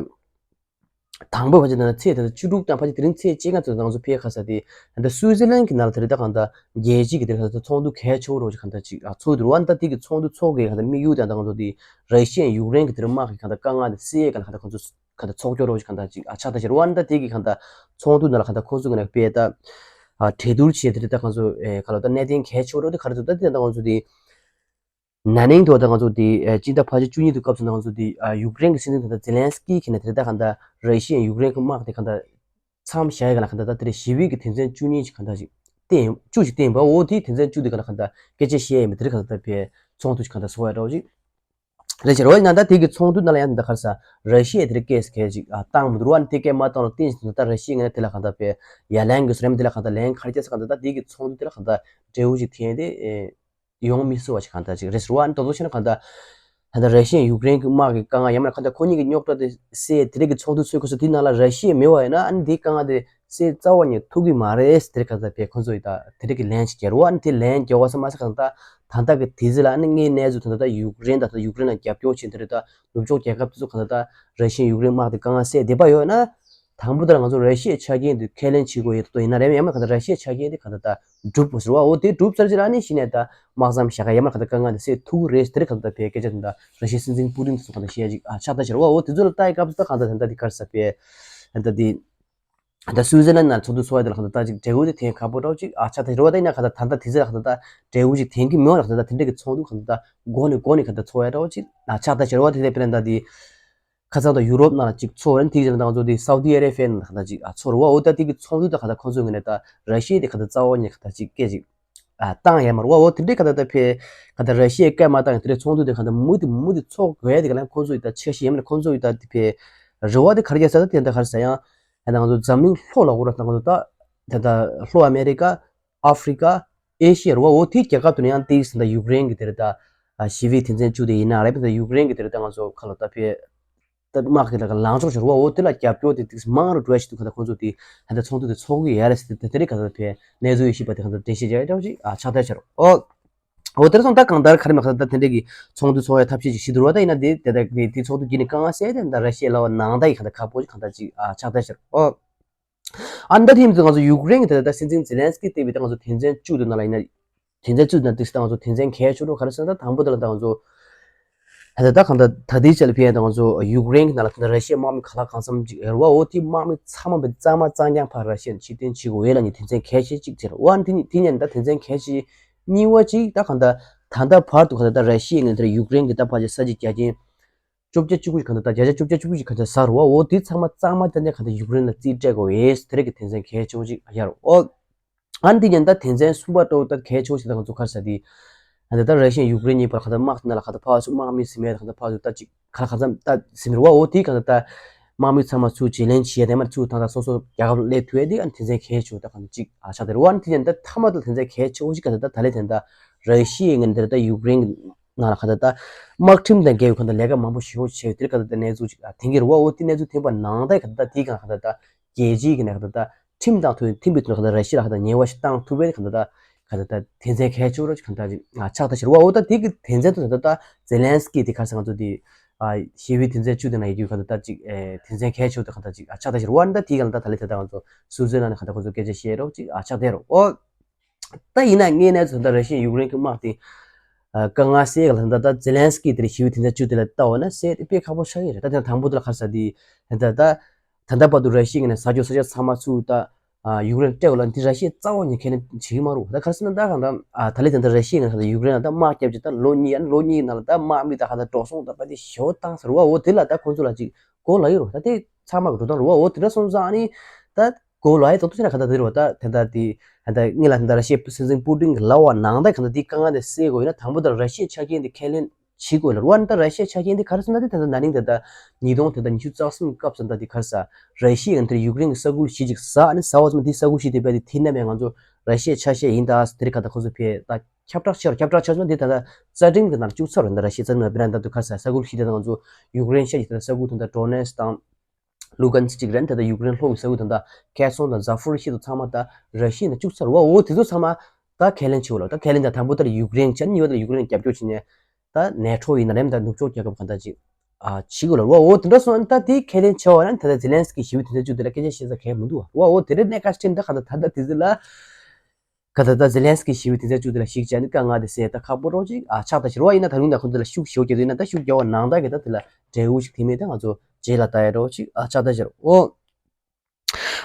དང་པོ་ཕལ་ཆེར་ད་ལྟ་ཚེས་ད་ལྟ་བཅུ་དྲུག་དང་ཕལ་ཆེར་དེ་རིང་ཚེས་བཅོ་ལྔ་ཚོད་ད་ང་ཚོ་ཕེ་ག་རེ་ཟེར་དེ་ད་ལྟ་སུའི་ཙི་ལན་གྱི་ནང་ལ་དེ་རེད། ད་གང་ད་རྒྱལ་སྤྱི་གི་དེ་རེད་ད་ཚོགས་འདུ་གལ་ཆེ་བོ་རོ་ཅིག་གང་ད་ཅིག་ཚོགས་འདུ་རུ་བ་ད་དེ་གི་ཚོགས་འདུ་ཚོགས་གི་གང་ད་དམིགས་ཡུལ་དང་ད་ང་ཚོ་དེ་ར་ཤི་ཡ་ཡུཀ་རེན་གྱི་དེ་རེད་དམག་གི་གང་ད་དཀའ་ངལ་དེ་སེལ་ཡས་གང་ད་གང་ད་ཁོང་ཚོ། ག་ད་ཚོགས་སྐྱོར་རོགས་ཀྱི་གང་ལྟར་ཅིག་ཨ་ཆགས་ད་ཕྱིར་བ་ནི་ད་དེ་གི་གང་ལྟར་ཚོགས་འདུ་ནང་ལ་གང་ལྟར་ཁོང་ཚོ་གི་ནང་དཔེ་ད་ཨ་གྲོས་བསྡུར་བྱས་དེ་རེད། ད་ཁོང་ཚོ་ཨེ་ག་ལ་ད་གནད་དོན་གལ་ཆེ་བོ་རོགས་དེ་ག་རེ་ཚོ་ད་དེ་ད་ཁོང་ཚོ་དེ་ན་ནིང་དུ་ད་ཁོང་ཚོ་དེ་ཨེ་སྤྱི་ཟླ་ཕལ་ཆེར་བཅུ་གཉིས་དུ་སྐབས་སུ་ད་ཁོང་ཚོ་དེ་ཨ་ཡུཀ་རེན་གི་སྲིད་འཛིན་ད་ད་ཛེ་ལན་སི་ཀི་གི་ནས་དེ་རེད། ད་གང་ལྟར་ར་ཤི་ཡ་ཡུཀ་རེན་གི་དམག་དེ་གང་ལྟར་མཚམས་བཞག་ཡ་ག་ལ་གང་ལྟར་ད་དེ་རེད་ཞི་བའི་གི་དོན་ཚན་བཅུ་གཉིས་ཅིག་གང་ལྟར་ཅིག་བསྟན་བཅུ་ཞིག་བསྟན་པ་འོ་དེ་དོན་ཚན་བཅུ་དེ་ག་ལ་གང་ལྟར་སྐད་ཆ་བཤད་ཡ་མི་དེ་རེད། གང་ལྟར་ད་དཔེ་ཚོགས་འདུ་ཅིག་གང་ལྟར་ཚོགས་ཡ་འདྲ་བོ་ཅིག་རེད་ཤག་རོ། ཡིན་ན་ད་དེ་གི་ཚོགས་འདུ་ནང་ལ་ཡང་འདི་ག་རེ་ཟེར་ར་ཤི་ཡས་དེ་རིང་སྐད་ཆ་གལ་ཅིག་ཨ་བཏང་མི་འདུག་ར་བ། ཨ་ནི་དེ་སྐད་མ་བཏང་ལ་བརྟེན་བཞིན་དུ་ད་ར་ཤི་ཡའི་ངོས་ནས་དེ་ལ་གང་ལྟར་དཔེ་ཡ་ལན་གྱི་བཟོ་རིམ་དེ་ལ་གང་ལྟར་ལན་ག་རེ་བརྒྱབ་ས་གང་ལྟར་ད་དེ་གི་ཚོགས་འདུ་དེ་ལ་གང་ལྟར་འབྲས་བུ་ཅིག་ཐོན་ཏེ་ཨེ་ཡོང་མི་སྲིད་པ་ཞིག་གང་ལྟར་ཅིག་རེད་ཟེར་བ། ཨ་ནི་དོ་དོ་བྱས་ན་གང་ལྟར་ད་ལྟ་ར་ཤི་ཡས་ཡུཀ་རེན་གྱི་དམག་གི་དཀའ་ངལ་ཡང་མིན་ན་གང་ལྟར་ཁོ་གཉིས་ཀྱི་རྙོག་དྲ་དེ་སེལ་དེ་རིང་གི་ཚོགས་འདུ་ཚོགས་སྐབས་སུ་དེ་ནང་ལ་ར་ཤི་ཡ་མེད་པ་ཡིན་ན་ཨ་ནི་དེའི་དཀའ་ངལ་དེ་སེལ་རྩ་བ་ནས་ཐུབ་ཀྱི་མ་རེད། དེ་རིང་གང་ལྟར་དཔེ་ཁོ་ཚོ་ཡིས་ད་དེ་རིང་གི་ལན་ཅིག་བརྒྱབ་རེད་བ། ཨ་ནི་དེ་ལན་བརྒྱབ་པ་ཙམ་མ་ཟད་གང་ལྟར་ད་ལྟ་གི་དུས་ཚོད་ལ་ཨ་ནི་དངོས་གནས་ཚུལ་ད་ལྟ་ད་ཡུཀ་རེན་དང་ད་ལྟ་ཡུཀ་རེན་ལ་རྒྱབ་སྐྱོར་བྱེད་དེ་རེད། ད་ནུབ་ཕྱོགས་རྒྱལ་ཁབ་དེ་ཚོ་གང་ལྟར་ད་ར་ཤི་ཡ་ཡུཀ་རེན་དམག་དེ་དཀའ་ངལ་སེལ་བདེ་པ་ཡོད་ན་དང་པོ་དེ་ལ་ང་ཚོ་ར་ཤི་ཡའི་ཆ་རྐྱེན་དེ་ཁས་ལེན་བྱེད་དགོས་ཡོད་དོ། ཡིན་ན་རེད་ཡང་མིན་ན་གང་ལྟར་ར་ཤི་ཡའི་ཆ་རྐྱེན་དེ་གང་ལྟར་ད་འགྲུབ་དགོས་ཟེར་བ། འོ་དེ་འགྲུབ་ཚར་རྗེས་ལ་ཨ་ནི་གཞི་ནས་ད་དམག་མཚམས་བཞག་ག་ཡང་མིན་ན་གང་ལྟར་དཀའ་ངལ་དེ་སེལ་ཐུབ་ཀྱི་རེད། དེ་རིང་གང་ལྟར་དཔེ་སྐད་ཆ་དེ་ད་ར་ཤི་ཡའི་སྲིད་འཛིན་པུ་ཏིན་དེ་ཚོ་གང་ལྟར་བཤད་ཅིག་ཨ་ཆགས་ད་ཕྱིར་བ། འོ་དེ་ཚོ་ལ་ལྟ་ཡི་སྐབས་སུ་ད་གང་ལྟར་ད་ལྟ་དེ་ག་རེ་ཟེར་དཔེ་ད་ལྟ་དེ། ད་སུའི་ཙི་ལན་ནང་ཚོགས་འདུ་ཚོགས་ཡ་དེ་ལ་གང་ལྟར་ད་ཅིག་འབྲས་བུ་དེ་ཐོན་ཁག་པོ་འདྲ་བོ་ཅིག་ཨ་ཆགས་ད་རེད་བ། ད་ཡིན་ན་གང་ལྟར་ད་ལྟ་དེ་ཚོ་ལ་གང་ལྟར་ད་འབྲས་བུ་ཅིག་ཐོན་གྱི་མེད་བ་ལ་གང་ལྟར་ད་དེ་འདྲ་གི་ཚོགས་འདུ་གང་ལྟར་ད་འགོ་ནས་འགོ་ནས་གང་ལྟར་ཚོགས་ཡ་འདྲ་བོ་ཅིག་ཨ་ཆགས་ད་ཕྱིར་བ། དེ་ལས་དཔེར་ན་ད་དེ་ཁ་སང་ད་ཡུ་རོབ་ནང་ལ་ཅིག་ཚོགས་རན་དེ་ཡིན་ན་ང་ཚོ་དེ་སའུ་ཏི་ཨ་རེ་བྷི་ཡ་ནང་ལ་གང་ལྟར་ཅིག་ཨ་ཚོགས་རེད་བ། འོ་ད་དེ་གི་ཚོགས་འདུ་ད་གང་ལྟར་ཁོང་ཚོའི་ངོས་ནས་ད་ར་ཤི་ཡ་དེ་གང་ལྟར་རྩ་བ་ཉིད་གང་ལྟར་ཅིག་སྐད་ཅིག་ཨ་བཏང་ཡ་མ་རེད་བ། འོ་དེ་འདྲའི་གང་ལྟར་ད་ཕེ་གང་ལྟར་ར་ཤི་ཡས་སྐད་མ་བཏང་ཡང་དེ་འདྲའི་ཚོགས་འདུ་དེ་གང་ལྟར་མུ་མཐུད་མུ་མཐུད་ཚོགས་དགོས་ཡ་དེ་ག་ལ་ཁོང་ཚོ་ཡི་ད་འཆར་གཞི་ཡིན་མིན་ཁོང་ཚོ་ཡི་ད་དེ་ཕེ་ རེ་བ་དེ་ག་རེ་རྒྱག་ས་ད་དེ་འདྲ་ག་རེ་ཟེར་ཡང་ད་ང་ཚོ་འཛམ་གླིང་ལྷོ་ལ་འོ་ར་ད་ང་ཚོ་ད་དེ་ད་ལྷོ་ཨ་མེ་རི་ཀ། ཨ་ཧྥི་རི་ཀ། ཨེ་ཤི་ཡ་རེད་བ། འོ་དེའི་རྒྱལ་ཁབ་དེ་ནས་ཡང་ཏིས་ད་ཡུཀ་རེན་གྱི་དེ་རེད་ད་ཞི་བའི་དོན་ཚན་བཅུ་དེ་ཡིན་ན་རེད། ད་ཡུཀ་རེན་གྱི་དེ་རེད་ད་ང་ཚོ་ཁ་ལོ་ད་ཕེ་ད་དམག་གི་ལ་ལངས་ཕྱོགས་ཤོར་བ་འོ་དེ་ལ་རྒྱབ་སྐྱོར་དེ་ཏིས་མང་རུ་འགྲོ་ཡ་ཞིག་འདུག་ག་ད་ཁོང་ཚོ་དེ་ད་ཚོགས་འདུ་དེ་ཚོགས་ཀྱི་ཡ་རེད་ཟེར་ཏེ་དེ་རེད་ག་ད་ཕེ་གནས་ཚུལ་ཡོད་ཤེས་པ་དེ་ག་ད་འགྲེལ་བཤད་རྒྱག་ཡ་འདྲ་བ་ཞིག་ཨ་ཆགས་བསྡད་ཤར་འོ། འོ་དེར་སོང་ད་གང་ལྟར་ག་རེ་མ་ག་ད་དེ་འདྲས་ཀྱི་ཚོགས་འདུ་ཚོགས་ཡ་ཐབས་ཤེས་ཅིག་ཞིག་འདུག་ར། ད་ཡིན་ན་དེ་དེ་དག་གི་དེ་ཚོགས་འདུ་བརྒྱུད་ནས་དཀའ་ངལ་སེལ་ཏེ་ད་ར་ཤི་ཡའི་ལ་བ་ནང་ད་ཡི་ག་ད་ཁག་པོ་ཅིག་ག་ད་ཅིག་ཨ་ཆགས་བསྡད་ཤར་འོ། ཨ་ནི་ད་དེ་ཡིན་དུས་ང་ཚོ་ཡུཀ་རེན་གྱི་དེ་ད་སྲིད་འཛིན་ཛེ་ལན་སི་ཀི་བསྟེན་པའི་ད་ང་ཚོ་དོན་ཚན་བཅུ་དེ་ནང་ལ་ཡིན་ན་དོན་ཚན་བཅུ་དེ་ནང་དེ་ད་ང་ཚོ་དོན་ཚན་གལ་ཆེ་ཤོས་ག་རེ་ཟེར་ན་ད་དང་པོ་དེ་ལ་ད་ང་ཚོ་ད་ད་ད་གང་ད་ད་ལྟའི་ཆ་ལ་ཕན་ད་ང་ཚོ་ཡུཀ་རེན་གྱི་ནང་ལ་ད་ར་ཤི་ཡའི་དམག་མི་ག་ལ་གང་འཚམ་ཅིག་ཡོད་རེད་བ། འོ་དེ་དམག་མི་ཚང་མ་བས་གཙང་མ་གཙང་རྐྱང་ཕར་ར་ཤི་ཡ་ནས་ཕྱིར་འཐེན་བྱེད་དགོས་ཡོད་ལ་ནི་དོན་ཚན་གལ་ཆེ་གཅིག་དེ་རེད་བ། དེ་ནི་དེ་ནས་ད་དོན་ཚན་གལ་ཆེ་གཉིས་པ་གཅིག་ད་གང་ད་ད་ལྟ་བར་དུ་གང་ད་ད་ར་ཤི་ཡའི་ངོས་ནས་ཡུཀ་རེན་གྱི་ད་ཕར་ཆེ་ས་ཆའི་རྒྱ་ཆེན་བཅོ་བརྒྱད་བཅུ་དགུ་ཞིག་གང་ད་ད་བརྒྱ་ཆ་བཅོ་བརྒྱད་བཅུ་དགུ་ཞིག་གང་ད་ཟ་རུ་བ། འོ་དེ་ཚང་མ་གཙང་མ་ད་ནས་གང་ད་ཡུཀ་རེན་ལ་རྩིས་སྤྲད་དགོས་ཡོད་དེ་རེད་ཀྱི་དོན་ཚན་གལ་ཆེ་བོ་ཞིག་ཡར་འོ། ཨ་ནི་དེ་ཉིན་ད་དོན་ཚན་གསུམ་པ་ཏོ་ད་གལ་ཆེ་བོ་ཞིག་ད་ང་ཚོ་ག་རེ་ཟེར་དེ། ཨ་ནི་ད་ར་ཤི་ཡ་ཡུཀ་རེན་གཉིས་བར་ག་ད་དམག་ན་ལ་ག་ད་ཕར་ཚུར་དམག་མི་ཟིན་མེད་ག་ད་ཕར་ཚུར་ད་ཅིག་ག་ལ་ག་ཚམ་ད་ཟིན་རུ་བ། འོ་དེ་ག་ད་ད་དམག་མི་ཚང་མ་ཚུར་བརྗེ་ལེན་བྱས་དེ་མ་ཚུར་ད་ད་སོ་སོ་རྒྱལ་ཁབ་སླེབས་ཐུབ་ཡ་དེ་ཨ་ནི་དོན་ཚན་གལ་ཆེ་བོ་ད་ག་ད་ཅིག་ཨ་ཆགས་དེ་རུ་བ། ཨ་ནི་དེ་ཉིན་ད་མཐའ་མ་ད་དོན་ཚན་གལ་ཆེ་བོ་ཞིག་ག་ད་ད་ད་ལེ་དེ་ད་ར་ཤི་ཡ་ངན་དེ་ད་ཡུཀ་རེན་ནང་ལ་ག་ད་ད་དམག་ཁྲིམས་དང་འགལ་བའི་ག་ད་ལས་ཀ་མང་པོ་ཞེ་བོ་བྱས་ཡོད་དེ་ག་ད་ད་གནས་ཚུལ་ཅིག་ཨ་དེང་གི་རུ་བ། འོ་དེ་གནས་ཚུལ་ཐོན་པ་ནང་ད་ག་ད་ད་དེ་ག་ག་ད་ད། རྒྱལ་སྤྱིའི་གི་ནས་ག་ད་ད་ཁྲིམས་དང་མཐུན་མཐུན་པའི་ཐོག་ནས་ག་ད་ར་ཤི་ཡ་ལ་ག་ད་ཉེས་པ་ཞིག་བཏང་ཐུབ་པའི་ག་ད་ད་ག་ད་ད་དོན་ཚན་གལ་ཆེ་བོ་ར་ག་ད་ཅིག་ཆགས་ད་ཤི་རུ་བ། འོ་ད་དེ་གི་དོན་ཚན་དུ་ད་ད་ད་ཛེ་ལན་སི་ཀི་དེ་ག་ས་ང་ཚོ་དེ་ཞི་བའི་དོན་ཚན་བཅུ་དེ་ན་ཡོད་རྒྱུ་ག་ད་ད་ཅིག་དོན་ཚན་གལ་ཆེ་བོ་དེ་ག་ད་ཅིག་ཆགས་ད་ཤི་རུ་བ། ད་དེ་ག་ལ་ད་ད་ལེ་ད་ད་ང་ཚོ་སུ་ཟེར་ན་ནི་ག་ད་ཁོ་ཚོ་སྐད་ཆ་བཤད་རོགས་ཅིག་ཆགས་ད་རུ་འོ། ད་ཡིན་ན་ངས་ནས་ཚོ་ད་ར་ཤི་ཡ་ཡུཀ་རེན་གྱི་དམག་དེ་དཀའ་ངལ་སེལ་ག་ལ་ད་ད་ཛེ་ལན་སི་ཀི་དེ་ཞི་བའི་དོན་ཚན་བཅུ་དེ་ལ་ལྟ་བ་ན་སེལ་དེ་དཔེ་ཁག་པོ་ཆགས་ཀྱི་རེད། ད་དེ་དང་པོ་དེ་ལ་ག་རེ་ཟེར་དེ་ད་ད་ད་ལྟ་བར་དུ་ར་ཤི་ཡ་ངོས་ནས་ཟ་རྒྱུ་ཟ་ཆ་ཚང་མ་ཚུར་ད་ཡུཀ་རེན་སྤྲད་གོ་ལ་འདི་ར་ཤི་ཡ་རྩ་བ་ཉིད་ཁས་ལེན་བྱེད་ཀྱི་མ་རུ། ད་ག་རེ་ཟེར་ན་ད་གང་ད་ད་ལེ་དེ་ད་ར་ཤི་ཡ་ངོས་ནས་ད་ཡུཀ་རེན་ལ་ད་དམག་བརྒྱབ་ཅིག་ད་ལོ་གཉིས་ཡ་ལོ་གཉིས་ནང་ལ་ད་དམག་མི་ད་གང་ད་འགྲོ་སོང་ད་པ་དེ་ཞོ་བཏང་ཟེར་བ། འོ་དེ་ལ་ད་ཁོང་ཚོ་ལ་ཅིག་གོ་ལ་ཡོད་རུ། ད་དེ་ཚང་མ་གི་འགྲོ་སྟངས་རུ་བ། འོ་དེ་འདྲ་སོང་ཙང་ནི་ད་གོ་ལ་ཡི་ད་དུ་ཆ་ན་ག་ད་དེ་རུ་བ། ད་དེ་ད་དེ་ད་ངེད་ལ་ད་ར་ཤི་ཡའི་སྲིད་འཛིན་པུ་ཏིན་གི་ལ་བ་ནང་ད་ག་ད་དེ་དཀའ་ངལ་དེ་སེལ་དགོས་ཡོད་ན་དང་པོ་ད་ར་ཤི་ཡའི་ཆ་རྐྱེན་དེ་ཁས་ལེན་བྱེད་དགོས་ལ་རུ་བ། ད་ར་ཤི་ཡའི་ཆ་རྐྱེན་དེ་ག་རེ་ཟེར་ན་དེ་ད་ད་ན་ནིང་ད་ད་ཉི་ཤུ་རྩ་གསུམ་སྐབས་སུ་ད་དེ་ག་རེ་ཟ་ར་ཤི་ཡ་ད་ཡུཀ་རེན་གི་ས་ཁུལ་ཞིག་ཅིག་ཟ་ཨ་ནི་ཟ་བ་ཙམ་དེ་ས་ཁུལ་ཞིག་དེ་བས་དེ་དེ་ན་མེད་ང་ཚོ་ར་ཤི་ཡའི་ཆ་ཤས་ཡིན་ད་དེ་རིགས་ག་ད་ཁོ་ཚོ་ཕེ་ད་ཁྱབ་བསྒྲགས་ཆེ་རུ་ཁྱབ་བསྒྲགས་ཆེ་ཙམ་དེ་ད་ད་རྩ་ཁྲིམས་གི་ནང་བཅུག་ཚར་རེད། ད་ར་ཤི་ཡའི་རྩ་ཁྲིམས་ནང་བེད་ན་ད་དུ་ག་རེ་ཟ་ས་ཁུལ་ཞིག་དེ་ད་ང་ཚོ་ཡུཀ་རེན་ཤ་ཞིག་དེ་ད་ས་ཁུལ་དེ་ད་ཌོ་ནེ་སི་དང་། ལུ་གན་སི་ཅིག་རེད། ད་ལྟ་ཡུཀ་རེན་ལྷོ་གི་ས་ཁུལ་དང་ད་ཁེ་སོང་དང་ཛ་ཧྥོ་རི་ཤི་དང་ཚང་མ་ད་ར་ཤི་ཡ་ནས་བཅུག་ཚར་བ། འོ་དེ་ཚོ་ཚང་མ་ད་ཁས་ལེན་བྱེད་དགོས་ལ། ད་ཁས་ལེན་དང་དང་པོ་ད་ཡུཀ་རེན་བྱས་ནས་གཉིས་པ་ད་ཡུཀ་རེན་རྒྱབ་སྐྱོར་བྱས་ནས་ད་ནེ་ཊོ་ཡིན་ན་རེད་ད་ནུབ་ཕྱོགས་རྒྱལ་ཁབ་གང་ད་ཅིག་ཨ་བྱེད་དགོས་ལ། འོ་དེ་འདྲ་སོང་ད་དེ་ཁས་ལེན་བྱས་པ་ན་ད་ད་ཛེ་ལན་སི་ཀི་ཞི་བའི་དོན་ཚན་བཅུ་དེ་ལ་སྐད་ཆ་བཤད་ས་གང་ཡང་མི་འདུག་བ། འོ་དེ་རེད་གནད་འགག་ཆེན་ད་གང་ད་ད་ད་དེ་ཚོ་ལ། ག་ད་ད་ཛེ་ལན་སི་ཀི་ཞི་བའི་དོན་ཚན་བཅུ་དེ་ལ་གཞིགས་བྱས་ནས་དཀའ་ངལ་དེ་སེལ་ད་ཁག་པོ་རོགས་ཅིག་ཨ་ཆགས་ད་ཤི་རོ་ཡིན་ན་ད་རུང་ད་ཁོང་ཚོ་ལ་ཤུགས་ཞེ་པོ་རྒྱག་དུས་ན་ད་ཤུགས་རྒྱག་པ་ནང་ད་གི་ད་དེ་ལ་འབྲས་བུ་ཞིག་ཐེབས་མེད་ད་ང་ཚོ་རྗེས་ལ་ལྟ་ཡ་རོགས་ཅིག་ཨ་ཆགས་ད་ཤི་རོ་འོ།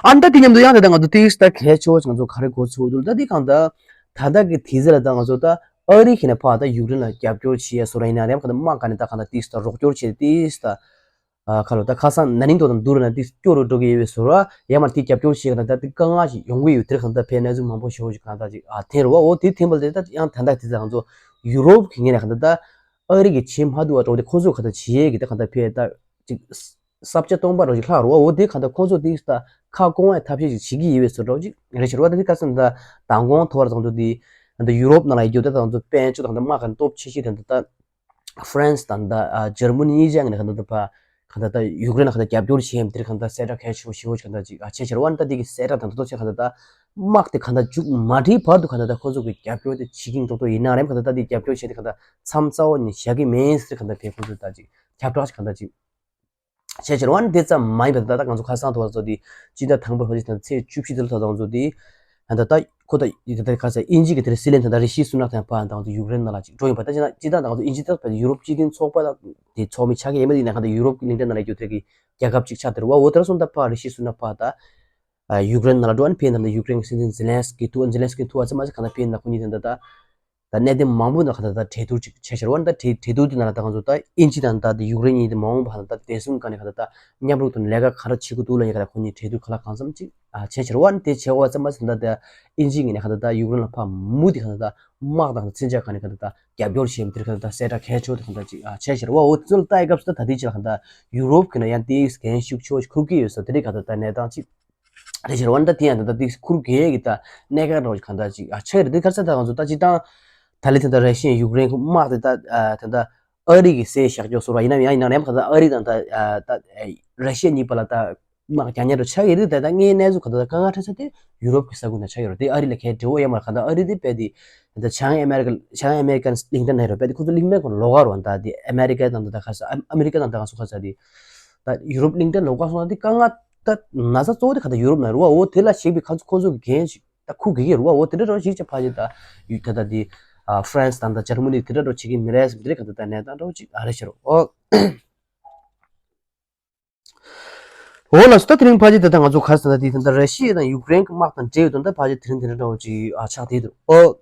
ཨ་ད་དེ་མཉམ་དུ་ཡང་ད་ད་ང་ཚོ་ཏིས་ད་གལ་ཆེ་བོ་ཅིག་ང་ཚོ་ག་རེ་གོ་ཚོད་འདུག་ད་དེ་གང་ད་ད་ད་གི་དེ་ཟེར་ལ་ད་ང་ཚོ་ད་ཨ་རི་ཁྱེད་ནས་ཕ་ད་ཡུཀ་རེན་ལ་རྒྱབ་སྐྱོར་བྱེད་ཡ་སོ་ར་ཡིན་ན་རེམ་ག་ད་དམག་ག་ནས་ད་གང་ད་ཏིས་ད་རོགས་སྐྱོར་བྱེད་ཏིས་ད། ཁ་ལོ་ད་ཁ་སང་ན་ནིང་དོ་དང་བསྡུར་ན་དེ་སྐྱོ་རུ་འགྲོ་གི་ཡོད་པའི་བཟོ་ར་ཡང་མ་དེ་རྒྱབ་སྐྱོར་བྱེད་ག་ད་དེ་དཀའ་ངལ་ཞིག་ཡོང་གི་ཡོད། དེར་གང་ད་ཕན་གནས་ཚུལ་མང་པོ་ཞིག་ཞིག་གང་ད་ཅིག་ཨ་ཐེན་རུ་བ། འོ་དེ་ཐེན་པ་དེ་ད་ཡང་ད་ད་དེ་ཚ་ང་ཚོ་ཡུ་རོབ་གི་ངོས་ནས་གང་ད་ད་ཨ་རི་གི་བྱེད་མ་ཐུབ་པ་འགྲོ་དེ་ཁོ་ཚོ་ག་ད་བྱེད་ཡས་གི་ད་གང་ད་ཕན་ད་ཅིག་ས་བཅད་སྟོང་པ་རུ་ཞིག་ལྷག་རུ་བ། འོ་དེ་གང་ད་ཁོ་ཚོ་དེ་ད་ཁ་སྐོང་བའི་ཐབས་ཤེས་ཞིག་བྱེད་ཀྱི་ཡོད་པའི་བཟོ་འདྲ་ཅིག་རེ་ཞིག་རུ་བ། ད་དེ་ཁ་སང་ད་མདང་དགོང་ཐོ་བར་ཚང་ཚོ་དེ་ད་ཡུ་རོབ་ནང་ལ་ཡོད་རྒྱུ་ད་ད་ང་ཚོ་དཔལ་འབྱོར་དང་ད་དམག་གི་སྟོབས་ཆེ་ཤོས་དེ་ད་ད། ཧྥ་རན་སི་དང་ད་ཨ་འཇར་མ་ནི་གཉིས་ཆ་ངོས་ནས་ག་ད་ད་ཕ་ག་ད་ད་ཡུཀ་རེན་ལ་ག་ད་རྒྱབ་སྐྱོར་བྱེད་ཡམ་དེར་ག་ད་གསལ་བསྒྲགས་གལ་ཆེ་བོ་ཞེ་བོ་ཞིག་ག་ད་ཅིག་ཨ་བྱས་ཕྱིར་བ་ནི་ད་དེ་གི་གསལ་བསྒྲགས་དང་ད་དོ་ཆེ་ག་ད་ད་དམག་དེ་ག་ད་མཇུག་མ་སྒྲིལ་བར་དུ་ག་ད་ད་ཁོ་ཚོ་གི་རྒྱབ་སྐྱོར་དེ་བྱེད་ཀྱིན་འགྲོ་དོ་ཡིན་ན་རེམ། ག་ད་ད་དེ་རྒྱབ་སྐྱོར་བྱེད་དེ་ག་ད་མཚམས་རྩ་བ་ནས་བཞག་གི་མེད་ཟེར་ག་ད་ཕེ་ཁོ་ཚོ་ད་ཅིག་ཁྱབ་བསྒྲགས་ཞིག་ག་ད་ཅིག་བྱས་ཕྱིར་བ་ནི་དེ་ཙམ་མ་ཡིན་པ་ད་ད་ང་ཚོ་ཁ་སང་དུ་བ་ཚོ་དེ་སྤྱི་ཟླ་དང་པོའི་ཧོ་ཅི་ད་ཚེས་བཅུ་བཞི་དེ་ལ་ད་ང་ཚོ་དེ་ད་ད་ཁོ་ད་ཡི་ད་ད་ཁ་ས་དབྱིན་ཇི་གི་དེར་སྲིད་བློན་ད་ད་རི་ཤི་སུ་ནག་དང་ཕ་ད་ང་ཚོ་ཡུཀ་རེན་ནང་ལ་ཅིག་འགྲོ་ཡིན་པ། ད་ཅི་ན་ཅི་ད་ད་ང་ཚོ་དབྱིན་ཇི་ད་ད་ཡུ་རོབ་སྤྱི་མཐུན་ཚོགས་པ་ད་དེ་ཚོགས་མི་ཆགས་ཀྱི་ཡིན་པ་ཡིན་ན་ག་ད་ཡུ་རོབ་གླིང་ཕྲན་ནང་ལ་ཡོད་དེ་གི་རྒྱལ་ཁབ་ཅིག་ཆགས་དེར་བ། འོ་དེར་སོང་ད་ཕ་རི་ཤི་སུ་ནག་ཕ་ད་ཡུཀ་རེན་ནང་ལ་འགྲོ་ཨ་ནི་ཕེ་ནང་ལ་ཡུཀ་རེན་གི་སྲིད་འཛིན་ཛེ་ལན་སི་ཀི་ཐུག་ཨ་ཛེ་ལན་སི་ཀི་ཐུག་ཨ་ཚེ་མ་ཚེ་ག་ད་ཕེ་ན་ཁོ་གཉིས་དེ་ད་ད། ད་གནད་དོན་མང་པོ་ནང་ག་ད་ད་གྲོས་བསྡུར་ཅིག་བྱས་ཤར་བ་ད་གྲོས་གྲོས་བསྡུར་དེ་ནང་ལ་ད་ང་ཚོ་ད་དབྱིན་ཇི་དང་ད་ད་ཡུཀ་རེན་གཉིས་དེ་མ་འོངས་པ་ད་ད་བདེ་སྲུང་སྒང་ནས་ག་ད་ད་མཉམ་རུབ་ཏུ་ལས་ཀ་ག་རེ་བྱེད་དགོས་འདུག་ལ་ཡིན་ག་ད་ཁོ་གཉིས་གྲོས་བསྡུར་ག་ལ་གང་འཚམ་ཅིག་ཨ་བྱས་ཤར་བ་དེ་བྱས་བ་ཙམ་མ་ཟད་ད་ད་དབྱིན་ཇི་ངོས་ནས་ག་ད་ད་ཡུཀ་རེན་ལ་ཕར་མུ་མཐུད་ག་ད་ད་དམག་དང་མཚོན་ཆ་ག་ནས་ག་ད་ད་རྒྱབ་སྐྱོར་བྱེད་མི་དེར་ག་ད་ད་གསལ་བསྒྲགས་གལ་ཆེ་བོ་དེ་ག་ད་ཅིག་ཨ་བྱས་ཤར་བ་འོ་དེ་ཚོ་ལ་ལྟ་ཡི་སྐབས་སུ་ད་ད་དེ་ཅིག་ལ་ག་ད་ཡུ་རོབ་ཀྱི་ནང་ཡང་དེ་འགན་ཤུགས་ཆེ་བོ་ཞིག་འཁུར་གྱི་ཡོད་ས་དེ་རིགས་ག་ད་ད་གནས་སྟངས་ཅིག་རེད་ཤར་བ་འདྲ་དེ་ཡང་ད་ལྟ་དེ་ཁུར་གེ་གི་ད་གནད་འགག་འདྲ་བོ་ཞིག་གང་ལྟར་ཅིག་ཨ་ཆགས་ཀྱི་རེད། དེ་ག་རེ་ཟེར་ད་ང་ཚོ་ད་སྤྱིར་བཏང་ད་ལན་དེ་ད་ར་ཤི་ཡ་ཡུཀ་རེན་གི་དམག་དེ་ད་ད་ལྟ་ཨ་རི་གི་སའི་བཞག་ཕྱོགས་སུ་ར་ཡིན་ནམ་ཡང་ཡིན་ན་རེམ་ག་ད་ཨ་རི་དང་ད་ད་ར་ཤི་ཡ་གཉིས་བར་ལ་ད་དམག་རྒྱག་ཉེན་འདྲ་ཆགས་ཀྱི་རེད། ད་ད་ངའི་གནས་ཚུལ་ག་ད་དཀའ་ངལ་འཕྲད་ས་དེ་ཡུ་རོབ་ཀྱི་ས་ཁུལ་ན་ཆགས་ཡོད་རེད། དེ་ཨ་རི་ལ་གའི་འབྲེལ་བ་ཡོད་མ་རེད། ག་ད་ཨ་རི་དེ་དཔེ་དེ་ད་བྱང་ཨ་མེ་རི་ཀ་བྱང་ཨ་མེ་རི་ཀན་གླིང་ཕྲན་ནང་རེད། དཔེ་དེ་ཁོ་ཚོ་གླིང་ཕྲན་ཁོ་ལོགས་ཀ་རེད། ད་དེ་ཨ་མེ་རི་ཀ་དང་ད་ད་ག་རེ་ཟེར་ཨ་མེ་རི་ཀ་དང་ད་ག་སོ་ག་ཟེར་དེ་ད་ཡུ་རོབ་གླིང་ཕྲན་ལོགས་ཀ་སོང་ན་དེ་དཀའ་ངལ། ད་ན་ཚ་གཙོ་བོ་དེ་ག་ད་ཡུ་རོབ་ན་རུ་བ་འོ་དེ་ལ་ཞིག་པའི་ཁ་ཚུ་ཁོ་ཚོ་གི་འགན་ཞིག་ད་ཁུག་གི་གི་རུ་བ་འོ་དེ་འདྲ་རོ་ཞིག་ཆ་ཕ་ཞིག་ད་ཡུ་ད་ད་དེ་ཨ་ཧྥ་རན་སི་དང་ད་འཇར་མ་ནི་དེ་འདྲ་རོ་ཆིག་གི་མི་རེད་ཟེར་དེ་རེད། ག་ད་ད་གནས་སྟངས་འདྲ་བོ་ཅིག་ཨ་རེ་ཤར་འོ། འོ་ལ་སུ་ད་དེ་རིང་ཕ་ཞིག་ད་ད་ང་ཚོ་ག་ས་ད་དེ་ད་ད་ར་ཤི་ཡ་དང་ཡུཀ་རེན་གི་དམག་དང་འབྲེལ་ཡོད་དོན་ད་ཕ་ཞིག་དེ་རིང་དེ་འདྲ་འདྲ་བོ་ཅིག་ཨ་ཆགས་དེ་འདུག་འོ།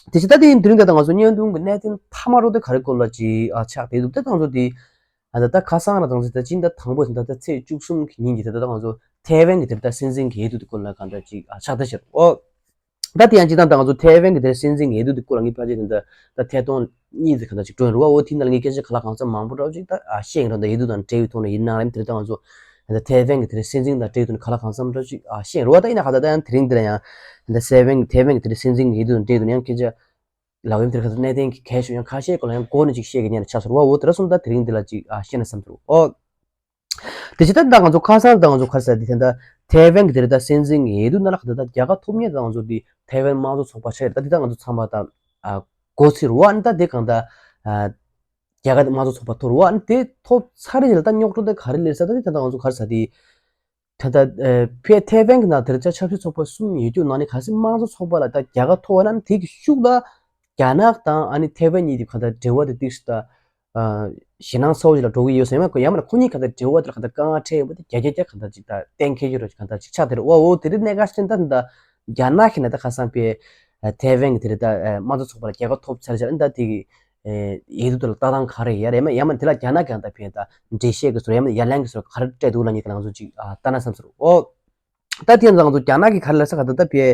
དེ་ཕྱི་ད་དེ་ཡིན་དུས་ད་ལྟ་ང་ཚོ་བརྙན་ཐུང་གི་གནད་དོན་མཐའ་མ་རོ་དེ་ག་རེ་སྐོར་ལ་ཅིག་ཨ་ཆགས་དེ་འདུག་ད་ང་ཚོ་དེ་ཨ་ད་ད་ཁ་སང་ར་དང་ཚེ་ད་ཅི་ད་དང་པོ་ད་ད་ཚེས་བཅུ་གསུམ་གི་ཉིན་གྱི་ད་ད་ང་ཚོ་ཐའེ་ཝན་གྱི་དེར་ད་སྲིད་འཛིན་གྱི་འོས་བསྡུ་དེ་སྐོར་ལ་གང་འདྲ་ཅིག་ཨ་ཆགས་ད་ཤར་འོ། ད་དེ་ཡང་ཅི་ད་ད་ང་ཚོ་ཐའེ་ཝན་གྱི་དེར་སྲིད་འཛིན་གྱི་འོས་བསྡུ་དེ་སྐོར་ལ་ངས་ཕལ་ཆེར་ད་ད་ཐད་གཏོང་གཉིས་ཙམ་གང་ད་ཅིག་སྤྲོད་རུ་བ་འོ་དེ་ནང་ལ་ངས་སྐད་ཆ་ག་ལ་གང་འཚམ་མང་པོ་འདྲ་ཅིག་ད་ཨ་ཤེས་ཡོང་ར་ད་འོས་བསྡུ་དང་འབྲེལ་བའི་ཐོག་ནས་ཡིན་ན་རེད། དེ་ད་ང་ཚོ་ད་ཐའེ་ཝན་གྱི་དེར་སྲིད་འཛིན་དང་འབྲེལ་བའི་ཐོག་ནས་ག་ལ་གང་འཚམ་འདྲ་ཅིག་ཨ་ཤེས་རུ་བ་ད་ཡིན་ན་ག་ད་ད་ཡང་དེ་རིང་འདི་ལ་ཡང་ད་ཐའེ་ཝན་ཐའེ་ཝན་གྱི་དེར་སྲིད་འཛིན་གྱི་འོས་བསྡུ་དང་འབྲེལ་དུ་ཡང་སྐད་ཆ་ལག་ལེན་དེར་ཁ་ཚ་གནད་དོན་གྱི་གལ་ཤོས་ཡང་ཁ་ཤས་སྐོར་ལ་ཡང་འགོ་ནས་ཅིག་བཤད་གི་ཉན་ཆགས་སོང་བ། འོ་དེ་ར་སོང་ད་དེ་རིང་འདི་ལ་ཅིག་ཨ་བཤད་ན་བསམ་ཚུལ་འོ། དེ་ཅི་ད་ད་ང་ཚོ་ཁ་སང་ད་ང་ཚོ་ཁ་ས་དེ་ད་ཐའེ་ཝན་གྱི་དེ་རེད། ད་སྲིད་འཛིན་གྱི་འོས་བསྡུ་ནང་ལ་ཁ་ད་ད་རྒྱལ་ཁ་ཐོབ་མཁན་ད་ང་ཚོ་དེ་ཐའེ་ཝན་དམངས་གཙོ་ཚོགས་པ་ཆགས་རེད། ད་དེ་ད་ང་ཚོ་ཚང་མ་ད་ཨ་གོ་ཚིར་བ་ཨ་ནི་ད་དེ་གང་ད་ཨ་རྒྱལ་ཁ་དམངས་གཙོ་ཚོགས་པ་ཐོར་བ་ཨ་ནི་དེ་ཐོབ་ཚར་རེད་ལ་ད་རྙོག་དྲ་ད་ག་རེ་ལས་ས་ད་དེ་ད་ད་ང་ཚོ་ག་རེ་ས་དེ། ད་ལྟ་ཨ་ཕེ་ཐའེ་ཝན་གྱི་ནང་དེར་ཆ་ཆབ་སྲིད་ཚོགས་པ་གསུམ་ཡོད་རྒྱུ་ནང་ནས་གལ་སྲིད་དམངས་གཙོ་ཚོགས་པ་ལ་ད་རྒྱལ་ཁ་ཐོབ་པ་ན་དེ་གི་ཤུགས་ལ་རྒྱ་ནག་དང་ཨ་ནི་ཐའེ་ཝན་གཉིས་དེ་ག་ད་འབྲེལ་བ་དེ་ཏིག་ཙམ་ད་ཨ་ཞེད་སྣང་ཚ་བོ་ཞིག་ལ་འགྲོ་གི་ཡོད་ས་ཡིན་མ་གོ་ཡང་མིན་ན་ཁོ་གཉིས་ག་ད་འབྲེལ་བ་དེར་ག་ད་དཀའ་ངལ་འཕྲད་ཡོད་པ་དེ་རྒྱ་རྒྱ་རྒྱ་ག་ད་ཅིག་ད་གཏན་འཁེལ་གྱི་རོ་ཅིག་ག་ད་ཅིག་ཆགས་དེ་རེད་བ། འོ་དེ་རིང་གནད་འགག་ཤིན་ད་ད་རྒྱ་ནག་གི་ནང་ད་ཁ་སང་ཕེ་ཐའེ་ཝན་གྱི་དེ་རེད་ད་དམངས་གཙོ་ཚོགས་པ་ལ་རྒྱལ་ཁ་ཐོབ་ཚར་ཅིག་ཨ་ནི་ད་དེ་གི་ཨེ་འོས་བསྡུ་དེ་ལ་ལྟ་སྟངས་ག་རེ་ཡ་རེད་མ་ཡ་མ་དེ་ལ་རྒྱ་ནག་གི་ཡང་ད་ཕན་ད་འགྲེལ་བཤད་ཀྱི་ཚུལ་ཡ་མ་ཡ་ལན་གྱི་ཚུལ་ག་རེ་སྤྲད་འདུག་ལ་ཉིད་ཀྱི་ང་ཚོ་ཅིག་ཨ་ལྟ་ན་བསམ་ཚུལ་འོ། ད་དེ་ཡང་ད་ང་ཚོ་རྒྱ་ནག་གི་ག་རེ་ལ་ས་ག་ད་ད་ཕེ་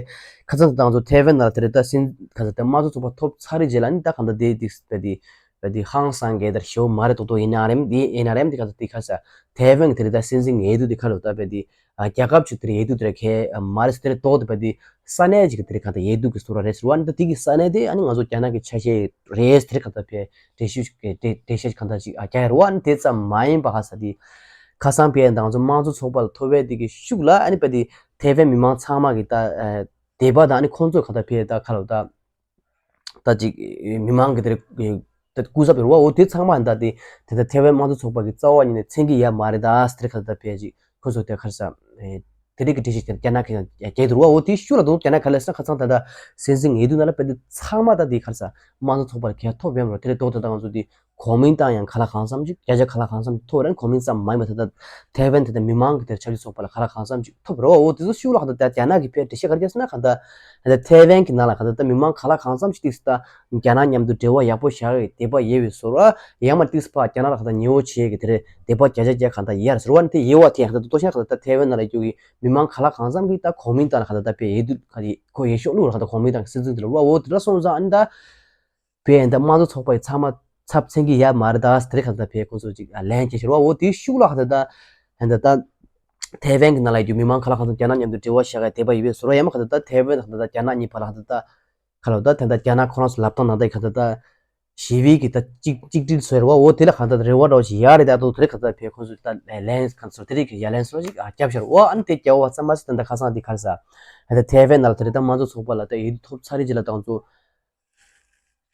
ཁ་སང་ད་ང་ཚོ་ཐའེ་ཝན་ནང་ལ་དེ་རེད་ད་སྲིད་ག་ད་ད་དམངས་གཙོ་ཚོགས་པ་ཐོབ་ཚར་རེད་རྗེས་ལ་ནི་ད་ག་ད་དེ་དེ་ཕེ་དེ་ཕེ་དེ་ཧང་སང་གེ་དར་ཞེ་པོ་མ་རེད་དོག་དོག་ཡིན་ན་རེད་དེ་ཡིན་ན་རེད་དེ་ག་ད་དེ་ཁ་ས་ཐའེ་ཝན་གི་དེ་རེད་ད་སྲིད་འཛིན་འོས་བསྡུ་དེ་ག་ལ་ད་ཕེ་དེ། ཨ་རྒྱལ་ཁབ་ཅིག་དེར་འོས་བསྡུ་དེར་ཁེ་མ་རེད་ཟེར་དེར་ཏོག་དེ་བ་དེ་ས་གནས་ཅིག་དེར་གང་ལྟར་འོས་བསྡུ་གི་སུ་ར་རེད་ཟེར་བ་ནི་ད་དེ་གི་ས་གནས་དེ་ཨ་ནི་ང་ཚོ་རྒྱ་ནག་གི་ཆ་ཤས་རེད་ཟེར་གང་ལྟར་ཕེ་འགྲེལ་བཤད་འགྲེལ་བཤད་གང་ལྟར་ཅིག་ཨ་རྒྱག་ཡ་རེད་བ། ཨ་ནི་དེ་ཙམ་མ་ཡིན་པ་ཧ་ས་དེ་ཁ་སང་ཕེ་ཡང་ད་ང་ཚོ་དམངས་གཙོ་ཚོགས་པ་ལ་ཐོབ་པའི་དེ་གི་ཤུགས་ལ་ཨ་ནི་བ་དེ་ཐའེ་ཝན་མི་མང་ཚང་མ་གི་ད་དད་པ་དང་ཨ་ནི་ཁོང་ཚོ་གང་ལྟར་ཕེ་ད་ཁ་ལོ་ད། ད་ཅིག་མི་མང་གི་དེར་ད་སྐུ་ཚབ་རེད་བ། འོ་དེ་ཚང་མ་ད་དེ་དེ་ད་ཐའེ་ཝན་དམངས་གཙོ་ཚོགས་པ་གི་རྩ་བ་ཉིད་ནས་མཚན་གྱི་ཡ་མ་རེད་ད་ཟེར་ཁ་ད་ཕེ་ཅིག་ཁོ་ཚོ་དེ་ཁར་ས་དེ་རིགས་ཀྱི་སྒྲིག་གཞི་དེ་རྒྱ་ནག་གི་ཡང་རྒྱལ་དུ་རུ་བ། འོ་དེ་ཤུགས་ལ་དུ་རྒྱ་ནག་ག་ལ་ས་ཁ་ཚང་ད་ད་སྲིད་འཛིན་འོས་བསྡུ་ན་ལ་བེད་དེ་ཚང་མ་ད་དེ་ཁར་ས་དམངས་གཙོ་ཚོགས་པར་གལ་ཐོབ་ཡོད་མ་རེད། དེ་རེད་དོག་ད་ད་ང་ཚོ་དེ་གོ་མིན་ཏང་ཡང་ག་ལ་གང་འཚམ་ཅིག་བརྒྱ་ཆ་ག་ལ་གང་འཚམ་ཅིག་ཐོབ་རན་གོ་མིན་ཙམ་མ་ཡིན་པ་ད་ད་ཐའེ་ཝན་དེ་ད་མི་མང་གི་དེར་ཆབ་སྲིད་ཚོགས་པ་ལ་ག་ལ་གང་འཚམ་ཅིག་ཐོབ་རེད་བ། འོ་དེ་ཚོ་ཤུགས་ལ་ག་ད་ད་རྒྱ་ནག་གི་ཕེ་འགྲེལ་བཤད་ག་རེ་རྒྱབ་ཟེར་ན་ག་ད་ད་ཐའེ་ཝན་གྱི་ནང་ལ་ག་ད་ད་མི་མང་ག་ལ་གང་འཚམ་ཅིག་ཏིག་ད་རྒྱ་ནག་མཉམ་དུ་འབྲེལ་བ་ཡག་པོ་བཞག་ཡོད་དད་པ་ཡོད་པའི་བཟོ་འདྲ་ཡང་མ་ཏིག་ཕ་རྒྱ་ནག་ལ་ག་ད་ཉེ་བོ་བྱེད་ཀྱི་དེ་རེད། དད་པ་བརྒྱ་ཆ་བརྒྱ་ག་ད་ཡར་ཟེར་བ་ནི་དེ་ཡེ་བ་དེ་ཡང་ག་ད་ད་ཏོ་ཤ་ག་ད་ད་ཐའེ་ཝན་ནང་ལ་རྒྱུ་གི་མི་མང་ག་ལ་གང་འཚམ་གི་ད་གོ་མིན་ཏང་ལ་ག་ད་ད་ཕེ་ཡེ་དུ་ག་ཡེ་ཁོ་ཡེ་ཤོག་ལུག་ལ་ག་ད་གོ་མིན་ཏང་གི་སྲིད་འཛིན་དེ་ལ་བ། འོ་དེ་འདྲ་སོང་ཙང་ཨ་ནི་ད་བས་ད་དམངས་གཙོ་ཚོགས་པ་ཡི་ཚང་མ་ཚབ་མཚན་གྱི་ཡ་མ་རེད་ད་ཟེར་ག་ད་བས་ཁོང་ཚོ་ཅིག་ལན་བྱེད་ཤེར་བ། འོ་དེའི་ཤུགས་ལ་ག་ད་ད་ད་ད་ཐའེ་ཝན་གྱི་ནང་ལ་ཡོད་རྒྱུ་མི་མང་ག་ལ་གང་འཚམ་རྒྱ་ནག་མཉམ་དུ་འབྲེལ་བ་བཞག་ག་དད་པ་ཡོད་པའི་བཟོ་འདྲ་ཡང་མ་ག་ད་ད་ཐའེ་ཝན་ག་ད་ད་རྒྱ་ནག་གཉིས་བར་ལ་ག་ད་ད་ག་ལ་ད་ད་ད་རྒྱ་ནག་ཁོ་རང་ཚོ་ལབ་སྟངས་ནང་ད་ག་ད་ད་ཞི་བའི་གི་ད་གཅིག་གཅིག་སྒྲིལ་བཟོ་རེད་བ། འོ་དེ་ལ་ག་ད་ད་རེ་བ་འདྲ་བོ་ཞིག་ཡ་རེད་ད་དོ་དེ་རེད་ག་ད་ད་བས་ཁོང་ཚོ་ད་ལན་ག་ཚོ་དེ་རེད་གི་ཡ་ལན་སོ་ཞིག་ཨ་རྒྱབ་ཤར་བ། ཨ་ནི་དེ་རྒྱབ་བ་ཙམ་མ་ཟད་ད་ད་ཁ་སང་དེ་ག་རེ་ཟ་ད་ཐའེ་ཝན་ནང་ལ་དེ་རེད་ད་དམངས་གཙོ་ཚོགས་པ་ལ་ད་འོས་བསྡུ་ཐོབ་ཚར་རེད་ཅེས་ལ་ད་ང་ཚོ་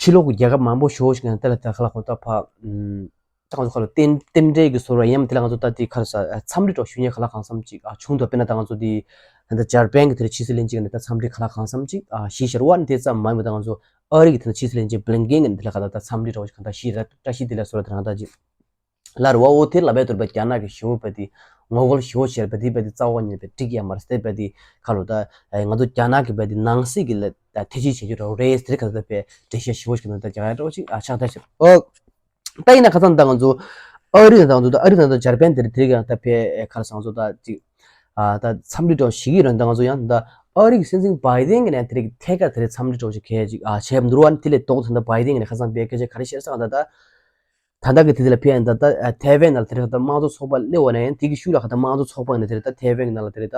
ཕྱི་ལོགས་ཀྱི་རྒྱལ་ཁབ་མང་པོ་ཞེ་པོ་ཞིག་ནས་དེ་ལ་ད་ག་ལ་ཁོ་ད་ཕ་ཨུམ་ད་ང་ཚོ་ཁ་ལ་རྟེན་རྟེན་འབྲེལ་གྱི་བཟོ་འདྲ་ཡིན་ནམ། དེ་ལ་ང་ཚོ་ད་དེ་ག་རེ་ཟ་འཚམས་འདྲི་འདྲ་བོ་ཞུ་མཁན་ག་ལ་གང་འཚམ་ཅིག་ཨ་བྱུང་འདུག་དཔེར་ན་ད་ང་ཚོ་དེ་ད་འཇར་པན་གྱི་དེ་ལ་ཕྱི་སྲིད་བློན་ཆེན་གྱི་ནས་ད་འཚམས་འདྲི་ག་ལ་གང་འཚམ་ཅིག་ཨ་ཞུས་ཤར་བ། ཨ་ནི་དེ་ཙམ་མ་ཡིན་པ་ད་ང་ཚོ་ཨ་རི་གི་དེ་ལ་ཕྱི་སྲིད་བློན་ཆེན་བྷི་ལིན་ཀེན་གྱི་དེ་ལ་ག་ད་ད་འཚམས་འདྲི་འདྲ་བོ་ཞིག་གང་ད་ཞུས་ད་བཀྲ་ཤིས་བདེ་ལེགས་བཟོ་འདྲ་དེ་རང་ད་ཅིག་ལར་བ། འོ་དེ་ལ་བས་དོར་བ་རྒྱ་ནག་གི་ཞི་བོ་བ་དེ་ ངོ་རྒོལ་ཞེ་པོ་བྱས་པ་དེ་བས་དེ་རྩ་བ་ཉིད་ནས་བས་འགྲིག་ཡ་མ་རེད། དེ་བས་དེ་ཁ་ལོ་ད་ང་ཚོ་རྒྱ་ནག་གི་བས་དེ་ནང་སྲིད་ཀྱི་ལ་ད་ཐེ་ཇུས་བྱེད་རྒྱུ་རེད། དེ་ཁ་ད་བས་འགྲེལ་བཤད་ཞེ་པོ་ཞིག་ན་ད་རྒྱ་གར་འགྲོ་ཅིག་ཨ་ཆགས་ད་ཤི་ཨོ། ད་ཡིན་ན་ཁ་སང་ད་ང་ཚོ་ཨ་རི་དང་ང་ཚོ་ད་ཨ་རི་དང་ད་འཇར་པན་དེར་དེ་ག་ད་བས་ཁ་སང་ཚོ་ད་ཅིག་ཨ་ད་འཚམས་འདྲི་འགྲོ་ཞིག་གི་རེད། ད་ང་ཚོ་ཡང་ད་ཨ་རི་གི་སྲིད་འཛིན་བྷའི་ཏན་གི་ནས་དེ་རིགས་ཐད་ཀར་དེ་རིགས་འཚམས་འདྲི་འགྲོ་ཞིག་གས་ཅིག་ཨ་བྱས་མི་འདུག་ར། དེ་ལས་ལྡོག་ད་ད་བྷའི་ཏན་གི་ནས་ཁ་སང་བས་སྐད་ཆ་ག་རེ་བཤད་ས་ད་ད། ད་ལྟ་གི་དེ་དེ་ལ་ཕན་ཡང་ད་ལྟ་ཐའེ་ཝན་ནང་དེ་རིང་ད་དམངས་གཙོ་ཚོགས་པ་སླེབས་པ་ནས་ཡང་དེ་གི་ཤུགས་ལ་ད་ལྟ་དམངས་གཙོ་ཚོགས་པ་ནས་དེ་རིང་ད་ཐའེ་ཝན་གི་ནང་ལ་དེ་རིང་ད་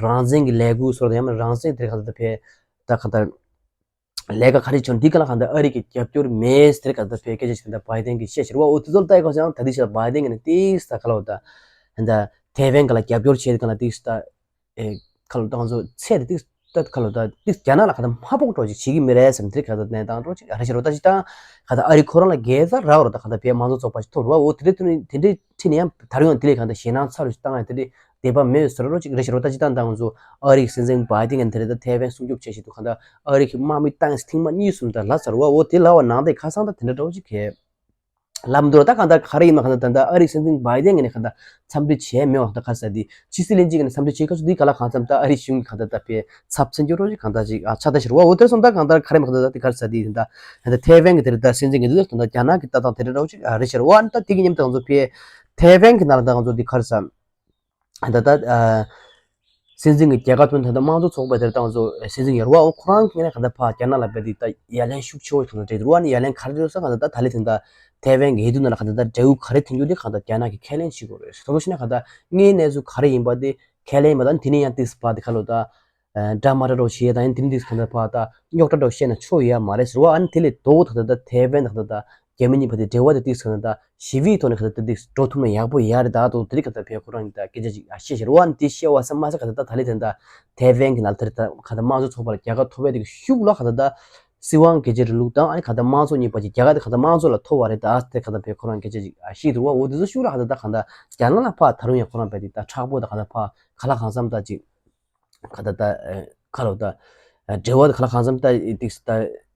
རང་བཙན་གི་ལས་འགུལ་སོགས་དང་ཡང་ན་རང་བཙན་དེ་རིང་ག་ད་ད་ཕན་ད་ག་ད་ལས་ཀ་ག་རེ་བྱུང་འདི་ག་ལ་ག་ད་ཨ་རི་གི་རྒྱབ་སྐྱོར་མེད་དེ་རིང་ག་ད་ད་ཕན་སྐད་ཆ་ཞིག་ད་ལྟ་བྷའི་ཏན་གི་བཤད་ཤེར་བ་འོ་དེ་ཚོ་ལ་ལྟ་ཡི་ག་ཡང་ད་དེ་ཞིག་ལ་བྷའི་ཏན་གི་ནས་ཏིས་ད་ག་ལ་འོ་ད་ད་ཐའེ་ཝན་ག་ལ་རྒྱབ་སྐྱོར་བྱེད་དེ་ག་ལ་ཏིས་ད། ཨེ་ཁ་ལོ་ད་ང་ཚོ་ཚད་དེ་ཏིག་ཏ་ཁ་ལོ་ད་ཏིག་རྒྱ་ནག་ལ་ག་ད་མ་ཕོག་འགྲོ་ཅིག་བྱེད་ཀྱི་མི་རེད་ཟེར་ནས་དེ་ག་ད་གནས་སྟངས་འགྲོ་ཅིག་རེ་ཞིག་རོ་ད་ཅིག་ད་ག་ད་ཨ་རི་ཁོ་རང་ལ་དགེ་རྩ་རག་རོ་ད་ག་ད་བས་དམངས་གཙོ་ཚོགས་པ་ཞིག་ཐོབ་རོ་འོ་དེ་འདྲའི་དུས་ནི་དེ་འདྲའི་ཁྲིད་ནས་ཡང་ད་རུང་ཡང་དེ་ལས་ག་ད་ཞེད་སྣང་ཚ་རུ་ཞིག་བཏང་ཡང་དེ་འདྲའི་དད་པ་མེད་ཟེར་རོ་ཅིག་རེ་ཞིག་རོ་ད་ཅིག་ད་ད་ང་ཚོ་ཨ་རི་གི་སྲིད་འཛིན་བྷའི་ཏིན་གྱིས་དེ་རེད་ད་ཐའེ་ཝན་སྲུང་སྐྱོབ་བྱེད་བཞིན་འདུག་ག་ད་ཨ་རི་གི་དམག་མི་ཏང་ཐེངས་མ་གཉིས་གསུམ་ད་ལ་ཚར་བ་འོ་དེ་ལ་བ་ནང་དེ་ཁ་སང་ད་དེ་འདྲ་འདྲ་བོ་ཅིག་གས། ལམ་འདོར་ད་གང་ལྟར་ག་རེ་ཡིན་མ་གང་ལྟར་ད་ལྟ་ཨ་རིའི་སྲིད་འཛིན་བྷའི་ཏན་གྱི་ནས་གང་ལྟར་འཚམས་འདྲི་བྱས་མེད་པ་གང་ལྟར་ག་ས་དེ་ཕྱི་སྲིད་བློན་ཆེན་གྱི་ནས་འཚམས་འདྲི་བྱེད་སྐབས་སུ་འདི་ག་ལ་གང་འཚམ་ད་ཨ་རིའི་གཞུང་གི་གང་ལྟར་ད་དཔེ་ཚབ་མཚོན་རྒྱུ་རོགས་ཀྱི་གང་ལྟར་ཅིག་ཨ་ཆགས་ད་ཤར་བ་འོ་དེར་སོང་ད་གང་ལྟར་ག་རེ་མ་གང་ལྟར་ད་དེ་ག་རེ་ས་དེ་ད་ད་ཐའེ་ཝན་གྱི་དེར་ད་སྲིད་འཛིན་གྱི་འདི་ད་རྒྱ་ནག་གི་ལྟ་སྟངས་དེ་འདྲ་རོགས་ཅིག་ཨ་རེ་ཤར་བ་ཨ་ནི་ད་དེ་གི་མཉམ་དུ་ང་ཚོ་དཔེ་ཐའེ་ཝན་གྱི་ནང་ལ་ད་ང་ཚོ་འདི་ག་རེ་ས། ད་ལྟ་ཨ་སྲིད་འཛིན་གྱི་རྒྱལ་ཁ་ཐོན་ད་ལྟ་དམངས་གཙོ་ཚོགས་པ་དེར་བཏང་བཟོ་སྲིད་འཛིན་ཡར་བ་འོ་ཁོ་རང་གིས་ནས་ག་ད་ཕ་རྒྱ་ནག་ལ་བས་དེ་ད་ཡ་ལན་ཤུགས་ཆེ་བོ་གང་ད་སྤྲད་འདུག་བ་ནི་ཡ་ལན་ག་རེ་སྤྲད་སོང་ག་ད་ད་ལྟ་ལས་དེ་ད་ཐའེ་ཝན་གྱི་ཡིད་དུ་ན་ལ་ག་ད་ད་འབྲས་བུ་ག་རེ་ཐོན་རྒྱུ་དེ་ག་ད་རྒྱ་ནག་གིས་ཁས་ལེན་བྱེད་དགོས་རེད། སོ་སོ་ཤི་ན་ག་ད་དངོས་གནས་ཚུལ་ག་རེ་ཡིན་པ་དེ་ཁས་ལེན་མ་ད་དེ་ནས་ཡང་ཏིག་སི་པ་དེ་ཁ་ལོ་ད་འདྲ་མ་འདྲ་རོ་ཞེས་ད་ཡང་དེ་ནས་ཏིག་སི་ག་ད་ཕ་ད་རྙོག་དྲ་འདྲ་བཤད་ན་ཆོ་ཡ་མ་རེད་ཟེར་བ་ཨ་ནི་དེ་ལས་དོ་ད་ད་ཐའེ་ཝན་ད་ག་ད་ད། རྒྱ་མི་གཉིས་བར་དུ་འབྲེལ་བ་དེ་ཏིག་ཙམ་ད་ཞི་བའི་ཐོག་ནས་ག་ད་ཏིག་འགྲོ་ཐུབ་ན་ཡག་པོ་ཡག་རེད། ད་དུང་དེ་རིང་ག་ད་བས་ཁོ་རང་གི་ད་སྐད་ཆ་ཅིག་བཤད་ཤེར་བ་ནི་དེ་བཤད་བ་ས་མ་ཟད་ག་ད་ད་ད་ལི་དེ་ད་ཐའེ་ཝན་གྱི་ནང་དེར་ད་ག་ད་དམངས་གཙོ་ཚོགས་པ་ལ་རྒྱལ་ཁ་ཐོབ་པའི་དེ་གི་ཤུགས་ལ་ག་ད་ད་སྲིད་དབང་སྒེར་གཅོད་རིང་ལུགས་དང་ཨ་ནི་ག་ད་དམངས་གཙོ་གཉིས་བར་གྱི་རྒྱལ་ཁ་དེ་ག་ད་དམངས་གཙོ་ལ་ཐོབ་པ་རེད། ད་དེ་ག་ད་བས་ཁོ་རང་སྐད་ཆ་ཅིག་བཤད་འདུག་བ། འོ་དེ་ཚོ་ཤུགས་ལ་ག་ད་ད་ག་ད་རྒྱ་ནག་ལ་ཕ་ད་རུང་ཡང་ཁོ་རང་བས་དེ་ད་མཁྲེགས་པོ་ད་ག་ད་ཕ་ག་ལ་གང་འཚམ་ད་ཅིག་ག་ད་ད་ཁ་ལོ་ད་འབྲེལ་བ་ད་ག་ལ་གང་འཚམ་ད་ཏིག་ད་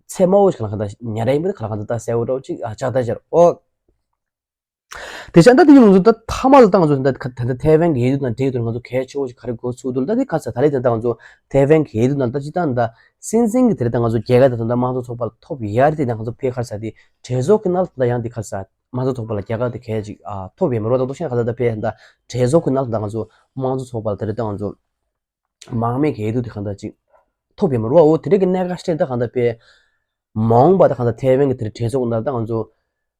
ཚད་མ་འོ་ཞིག་ག་ལ་གང་ད་ཉ་ར་ཡིན་པ་ད་ག་ལ་གང་ད་ད་གསལ་བོ་འདྲ་བོ་ཅིག་ཨ་ཆགས་ད་ཤར་ཨོ། དེ་བྱས་ད་དེ་ཡིན་ལུང་ཚོ་ད་ཐ་མ་ལ་ད་ང་ཚོ་ད་ད་ད་ཐའེ་ཝན་གྱི་ཡིད་དུ་ན་འབྲེལ་དུ་ང་ཚོ་གལ་ཆེ་བོ་ཞིག་ག་རེ་འགོ་ཚུགས་འདུག་ད་དེ་ག་ས་ད་རེས་ད་ད་ང་ཚོ་ཐའེ་ཝན་གྱི་ཡིད་དུ་ན་ད་ཅི་ད་ད་སྲིད་འཛིན་གྱི་དེ་རེད། ད་ང་ཚོ་རྒྱལ་ཁ་ད་ད་དམངས་གཙོ་ཚོགས་པ་ལ་ཐོབ་ཡ་རེད། དེ་ད་ང་ཚོ་ཕེ་ག་ས་དེ་གྲོས་ཚོགས་ཀྱི་ནང་ལ་ད་ཡང་དེ་ག་ས་དམངས་གཙོ་ཚོགས་པ་ལ་རྒྱལ་ཁ་དེ་གལ་ཅིག་ཨ་ཐོབ་ཡ་མ་རེད། ད་དུ་ཤེས་ན་ག་ད་ད་ཕེ་ད་གྲོས་ཚོགས་ཀྱི་ནང་ལ་ད་ང་ཚོ་དམངས་གཙོ་ཚོགས་པ་ལ་དེ་རེད། ད་ང་ཚོ། མང་མེད་ཀྱི་འོས་བསྡུ་དེ་གང་ལྟར་ཅིག་ཐོབ་ཡོད་མ་རེད་བ། འོ་དེ་འདྲ་གི་གནད་འགག་ཅིག་ད་གང་ལྟར་དཔེ་མ་འོངས་པ་ད་གང་ལྟར་ཐའེ་ཝན་གྱི་དེར་གྲོས་ཚོགས་ནང་ད་ང་ཚོ་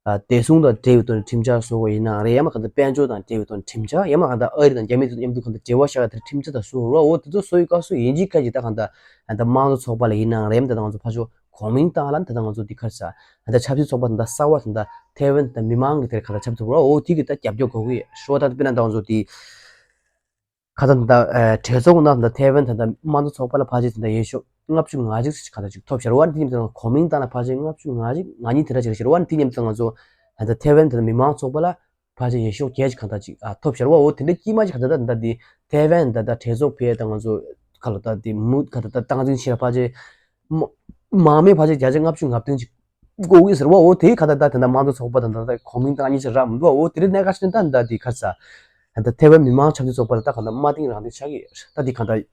ཨ་བདེ་སྲུང་དང་འབྲེལ་བའི་ཐོག་ནས་ཁྲིམས་འཆར་བཟོ་དགོས་ཡིན་ན་རེད། ཡང་མ་གང་ལྟར་དཔལ་འབྱོར་དང་འབྲེལ་བའི་ཐོག་ནས་ཁྲིམས་འཆར། ཡང་མ་གང་ལྟར་ཨ་རི་དང་རྒྱ་མི་ཚོ་མཉམ་དུ་གང་ལྟར་འབྲེལ་བ་བཞག་ཡ་དེར་ཁྲིམས་འཆར་དང་བཟོ་དགོས་རེད་བ། འོ་དེ་ཚོ་བཟོ་ཡི་སྐབས་སུ་ཡིན་གཅིག་མིན་གཅིག་ད་གང་ལྟར་ད་དམངས་གཙོ་ཚོགས་པ་ལ་ཡིན་ན་རེད། ད་ང་ཚོ་ཕར་ཕྱོགས་གོ་མིང་བཏང་ལ་ད་ང་ཚོ་འདི་ག་རེ་ཟ་ད་ཆབ་སྲིད་ཚོགས་པ་དང་ད་གསར་བ་དང་ད་ཐའེ་ཝན་དང་མི་མང་གི་དེར་གང་ལྟར་ཆབ་སྲིད་ཚོགས་པ་འོ་དེ་གི་ད་རྒྱབ་སྐྱོར་དགོས་ཀྱི་ཡོད་ཤོ་ད་དཔེར་ན་ད་ང་ཚོ་དེ། ཁ་ད་ད་གྲོས་ཚོགས་ནང་ད་ཐའེ་ཝན་ད་ད་དམངས་གཙོ་ཚོགས་པ་ལ་ཕལ་ཆེར་ད་ད་འོས་ཤོག་ལྔ་བཅུ་ང་གཅིག་ཅིག་ག་ད་ཅིག་ཐོབ་ཤར་བ་དེ་ཉིན་ད་གོ་མིང་བཏང་ན་ཕལ་ཆེར་ལྔ་བཅུ་ང་གཅིག་ང་གཉིས་དེ་འདྲ་ཅིག་ཤར་བ་དེ་ཉིན་ད་ང་ཚོ་ད་ཐའེ་ཝན་ད་མི་མང་ཚོགས་པ་ལ་ཕལ་ཆེར་འོས་ཤོག་བརྒྱད་ཅིག་ག་ད་ཅིག་ཨ་ཐོབ་ཤར་བ། འོ་དེ་འདྲ་དཀྱིལ་མ་ཅིག་ག་ད་ད་ད་དེ་ཐའེ་ཝན་ད་ད་གྲོས་ཚོགས་ཕེ་ད་ང་ཚོ་ག་ལ་ད་དེ་མུ་ག་ད་ད་སྟངས་འཛིན་བྱེད་ལ་ཕལ་ཆེར་མ་མང་མེད་ཕལ་ཆེར་བརྒྱ་ཆ་ལྔ་བཅུ་ང་བདུན་ཅིག་དགོས་ཀྱི་ཟེར་བ། འོ་དེའི་ཁ་ད་ད་དེ་འདྲ་དམངས་གཙོ་ཚོགས་པ་དང་ད་ད་གོ་མིང་བཏང་གཉིས་ཆ་རག་མི་འདུག་འོ་དེ་རིང་གནད་འགག་ཆེ་ད་ད་དེ་ཁ་ས་ད་ཐའེ་ཝན་མི་མང་ཆབ་སྲིད་ཚོགས་པ་ལ་ད་ག་ད་མ་ཏིང་རང་ཏིང་ཆགས་ཀྱི་ད་དེ་ག་ད་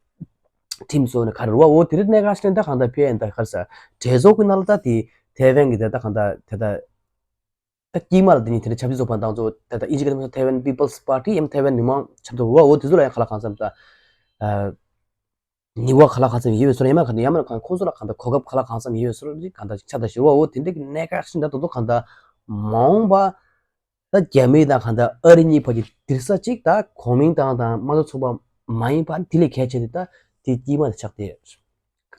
ཁྲིམས་བཟོ་ནས་ག་རེ་རུ་བ། འོ་དེ་རིང་གནད་འགག་ཆེ་ད་ག་ད་ཕེ་ད་ཁ་ས་གྲོས་ཚོགས་ཀྱི་ནང་ལ་ད་དེ་ཐའེ་ཝན་གྱི་ད་ད་ག་ད་ད་ད་ད་དཀྱིལ་མ་ལ་དེ་ནི་དེ་འདྲ་ཆབ་སྲིད་ཚོགས་པ་དང་ཚོ་ད་ད་ཨིན་ཇི་སྐད་ཐོག་ཐའེ་ཝན་པི་པལ་སི་པར་ཊི་ཡང་ཐའེ་ཝན་མི་མང་ཆབ་སྲིད་ཚོགས་པ་འོ་དེ་ཚོ་ལ་ཡང་ག་ལ་གང་འཚམ་ད། ནི་བ་ག་ལ་གང་འཚམ་ཡོད་པའི་བཟོ་འདྲ་ཡང་མ་གང་འདྲ་ཡང་མ་གང་ཁོང་ཚོ་ལ་གང་འདྲ་གོ་སྐབས་ག་ལ་གང་འཚམ་ཡོད་པའི་བཟོ་འདྲ་གང་འདྲ་ཆགས་ད་ཞུ་བ། འོ་དེ་འདྲ་གི་གནད་འགག་ཤིན་ཏུ་དོ་གང་འདྲ་མ་འོངས་པ་ད་རྒྱ་མི་དང་གང་འདྲ་ཨ་རི་གཉིས་བར་གྱི་དིར་ས་གཅིག་ད་གོ་མིང་དང་དང་དམངས་གཙོ་ཚོགས་པ་མ་ཡིན་པ་དེ་ལས་གལ་ཆེ་དེ་ད་དེ་དཀྱིལ་མ་དེ་ཆགས་ཏེ་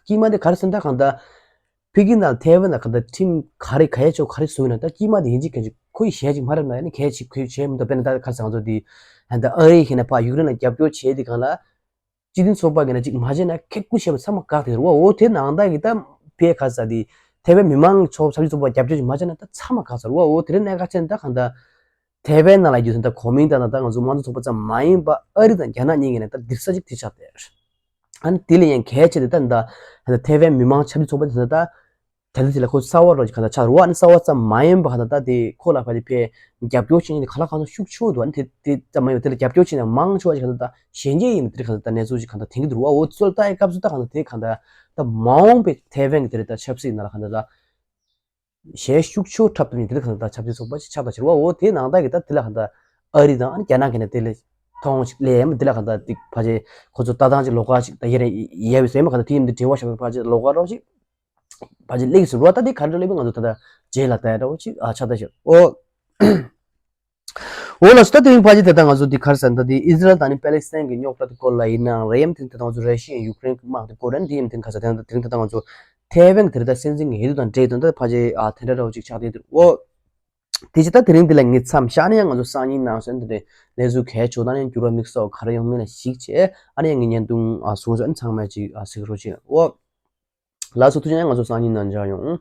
དཀྱིལ་མ་དེ་ག་རེ་ཟེར་ན་ད་གང་འདྲ་ཕི་གི་ན་ཐའེ་ཝན་ན་གང་འདྲ་ཁྲིམས་ག་རེ་ག་ཡ་ཆོག་ག་རེ་བཟོས་ན་ད་དཀྱིལ་མ་དེ་ཡིན་གཅིག་གལ་ཆེ་ཁོ་ཡི་གཞན་གཅིག་མ་རེད་ན་ཡ་ནི་གལ་ཆེ་ཁོ་ཡི་གཞན་མི་འདུག་དཔེར་ན་ད་ག་རེ་ཟེར་ང་ཚོ་དེ་ད་ཨ་རི་ཡིན་ན་ཕ་ཡུཀ་རེན་ལ་རྒྱབ་སྐྱོར་བྱས་དེ་གང་ལ། སྤྱི་མཐུན་ཚོགས་པ་གི་ན་གཅིག་མ་བྱས་ན་ཁེ་ཀུ་ཤེས་པ་ཚང་མ་བཀག་དེ་རུ་བ། འོ་དེ་ནང་ད་གི་ད་ཕེ་ཁ་ས་དེ་ཐའེ་ཝན་མི་མང་ཚོགས་ཆབ་སྲིད་ཚོགས་པ་རྒྱབ་སྐྱོར་ཅིག་མ་བྱས་ན་ད་ཚང་མ་བཀག་ས་རུ་བ། འོ་དེ་རིང་གནད་འགག་ཆེ་ན་ད་གང་ད་ཐའེ་ཝན་ནང་ལ་རྒྱུ་ད་གོ་མིང་ད་ན་ད་ང་ཚོ་དམངས་གཙོ་ཚོགས་པ་ཙམ་མ་ཡིན་པ་ཨ་རི་དང་རྒྱ་ནག་གཉིས་ཀྱི་ནས་ད་དིར་ས་ཅིག་དེ་ཆགས་ཏེ། ཨ་ནི་དེ་ལས་ཡང་གལ་ཆེ་དེ་ད་ད་ཐའེ་ཝན་མི་མང་ཆབ་སྲིད་ཚོགས་པ་དེ་ད། ད་ལྟ་དེ་ལ་ཁོ་གསར་བ་རོ་ཅིག་གང་ལྟར་ཆགས་རུ་བ་ནི་གསར་བ་ཙམ་མ་ཡིན་པ་གང་ལྟར་ད་དེ་ཁོ་ལ་ཕ་དེ་ཕའི་རྒྱབ་སྐྱོར་བྱེད་མཁན་དེ་ག་ལ་གང་ལྟར་ཤུགས་ཆེ་བོ་འདུག་ཨ་ནི་དེ་དེ་ཙམ་མ་ཡིན་པ་དེ་ལ་རྒྱབ་སྐྱོར་བྱེད་མཁན་མང་ཆེ་བ་ཅིག་གང་ལྟར་ད་གཞན་སྐྱེས་ཡིན་པ་དེ་གང་ལྟར་ད་གནས་ཚུལ་ཅིག་གང་ལྟར་དེང་གི་འདུག་རུ་བ་འོ་ཚོད་ལྟ་ཡི་སྐབས་སུ་ད་གང་ལྟར་དེ་གང་ལྟར་ད་མ་འོངས་པའི་ཐའེ་ཝན་གྱི་དེ་རེད་ད་ཆབ་སྲིད་ནང་ལ་གང་ལྟར་ད། གཞན་ཤུགས་ཆེ་འཁྲབ་ཐུབ་མཁན་དེ་འདྲ་གང་ལྟར་ཆབ་སྲིད་ཚོགས་པ་ཞིག་ཆགས་དང་ཕྱིར་བ་འོ་དེའི་ནང་ལྟར་གྱི་ད་དེ་ལ་གང་ལྟར་ཨ་རི་དང་ཨ་ནི་རྒྱ་ནག་གི་ནས་དེ་ལས་ཐོང་ཞིག་ལས་ཡམ་དེ་ལ་གང་ལྟར་དེ་ཕ་ཆེ་ཁོ་ཚོ་ལྟ་སྟངས་ཅིག་ལོགས་ཀ་ཞིག་ད་ཡེ་རེ་ཡེ་བའི་སེམས་གང་ལྟར་དེ་ཡིན་དེ་འབྲེལ་བ་ཞིག་ཕ་ཆེ་ལོགས་ཀ་རོགས་ཞིག་ཕ་ཆེ་སླེབས་ཟེར་བ་ད་དེ་ག་འདྲ་སླེབས་ང་ཚོ་ད་ལྟ་རྗེས་ལ་ལྟ་ཡ་འདྲ་བོ་ཅིག་ཨ་ཆགས་ད་ཞིག་འོ། འོ་ལགས་སོ། ད་དེ་རིང་ཕལ་ཆེར་དེ་ལྟར་ང་ཚོ་འདི་ག་རེ་ཟེར་ན་ད་འདི་ཨི་ཟི་རལ་དང་ནི་པེ་ལེ་སི་ཐན་གྱི་རྙོག་དྲ་དེ་སྐོར་ལ་ཡིན་ནའང་རེད། ཡང་དེ་ད་ང་ཚོ་ར་ཤི་ཡ་ཡུཀ་རེན་གྱི་དམག་དེ་སྐོར་རེད། འདི་ཡང་དེ་ག་རེ་ཟེར་ན་དེ་རིང་ད་ལྟ་ང་ཚོ་ཐའེ་ཝན་གྱི་དེ་ལྟར་སྲིད་འཛིན་གྱི་འོས་བསྡུ་དང་འབྲེལ་དོན་དེ་ཕལ་ཆེར་ཨ་དེ་འདྲ་འདྲ་བོ་ཅིག་ཆགས་བསྡད་འདུག་འོ། དེ་ཅི་ད་དེ་རིང་འདི་ལ་ངས་མཚམས་བཞག་ནས་ཡང་ང་ཚོ་སང་ཉིན་ནང་སོན་དེ་འདྲའི་གནས་ཚུལ་གལ་ཆེ་བ་དང་ཡང་འགྱུར་བ་དམིགས་བསལ་ག་རེ་ཡོང་མིན་ལ་གཞིགས་བྱས་ཨ་ནི་ཡང་ངས་བརྙན་ཐུང་ཨ་བཟུང་བྱས་ཨ་ནི་ཚང་མས་ཅིག་ཨ་གཟིགས་རོགས་བྱེད། འོ། ལགས་སོ། ཐུགས་རྗེ་ཆེ། ང་ཚོ་སང་ཉིན་ནང་མཇལ་ཡོང་།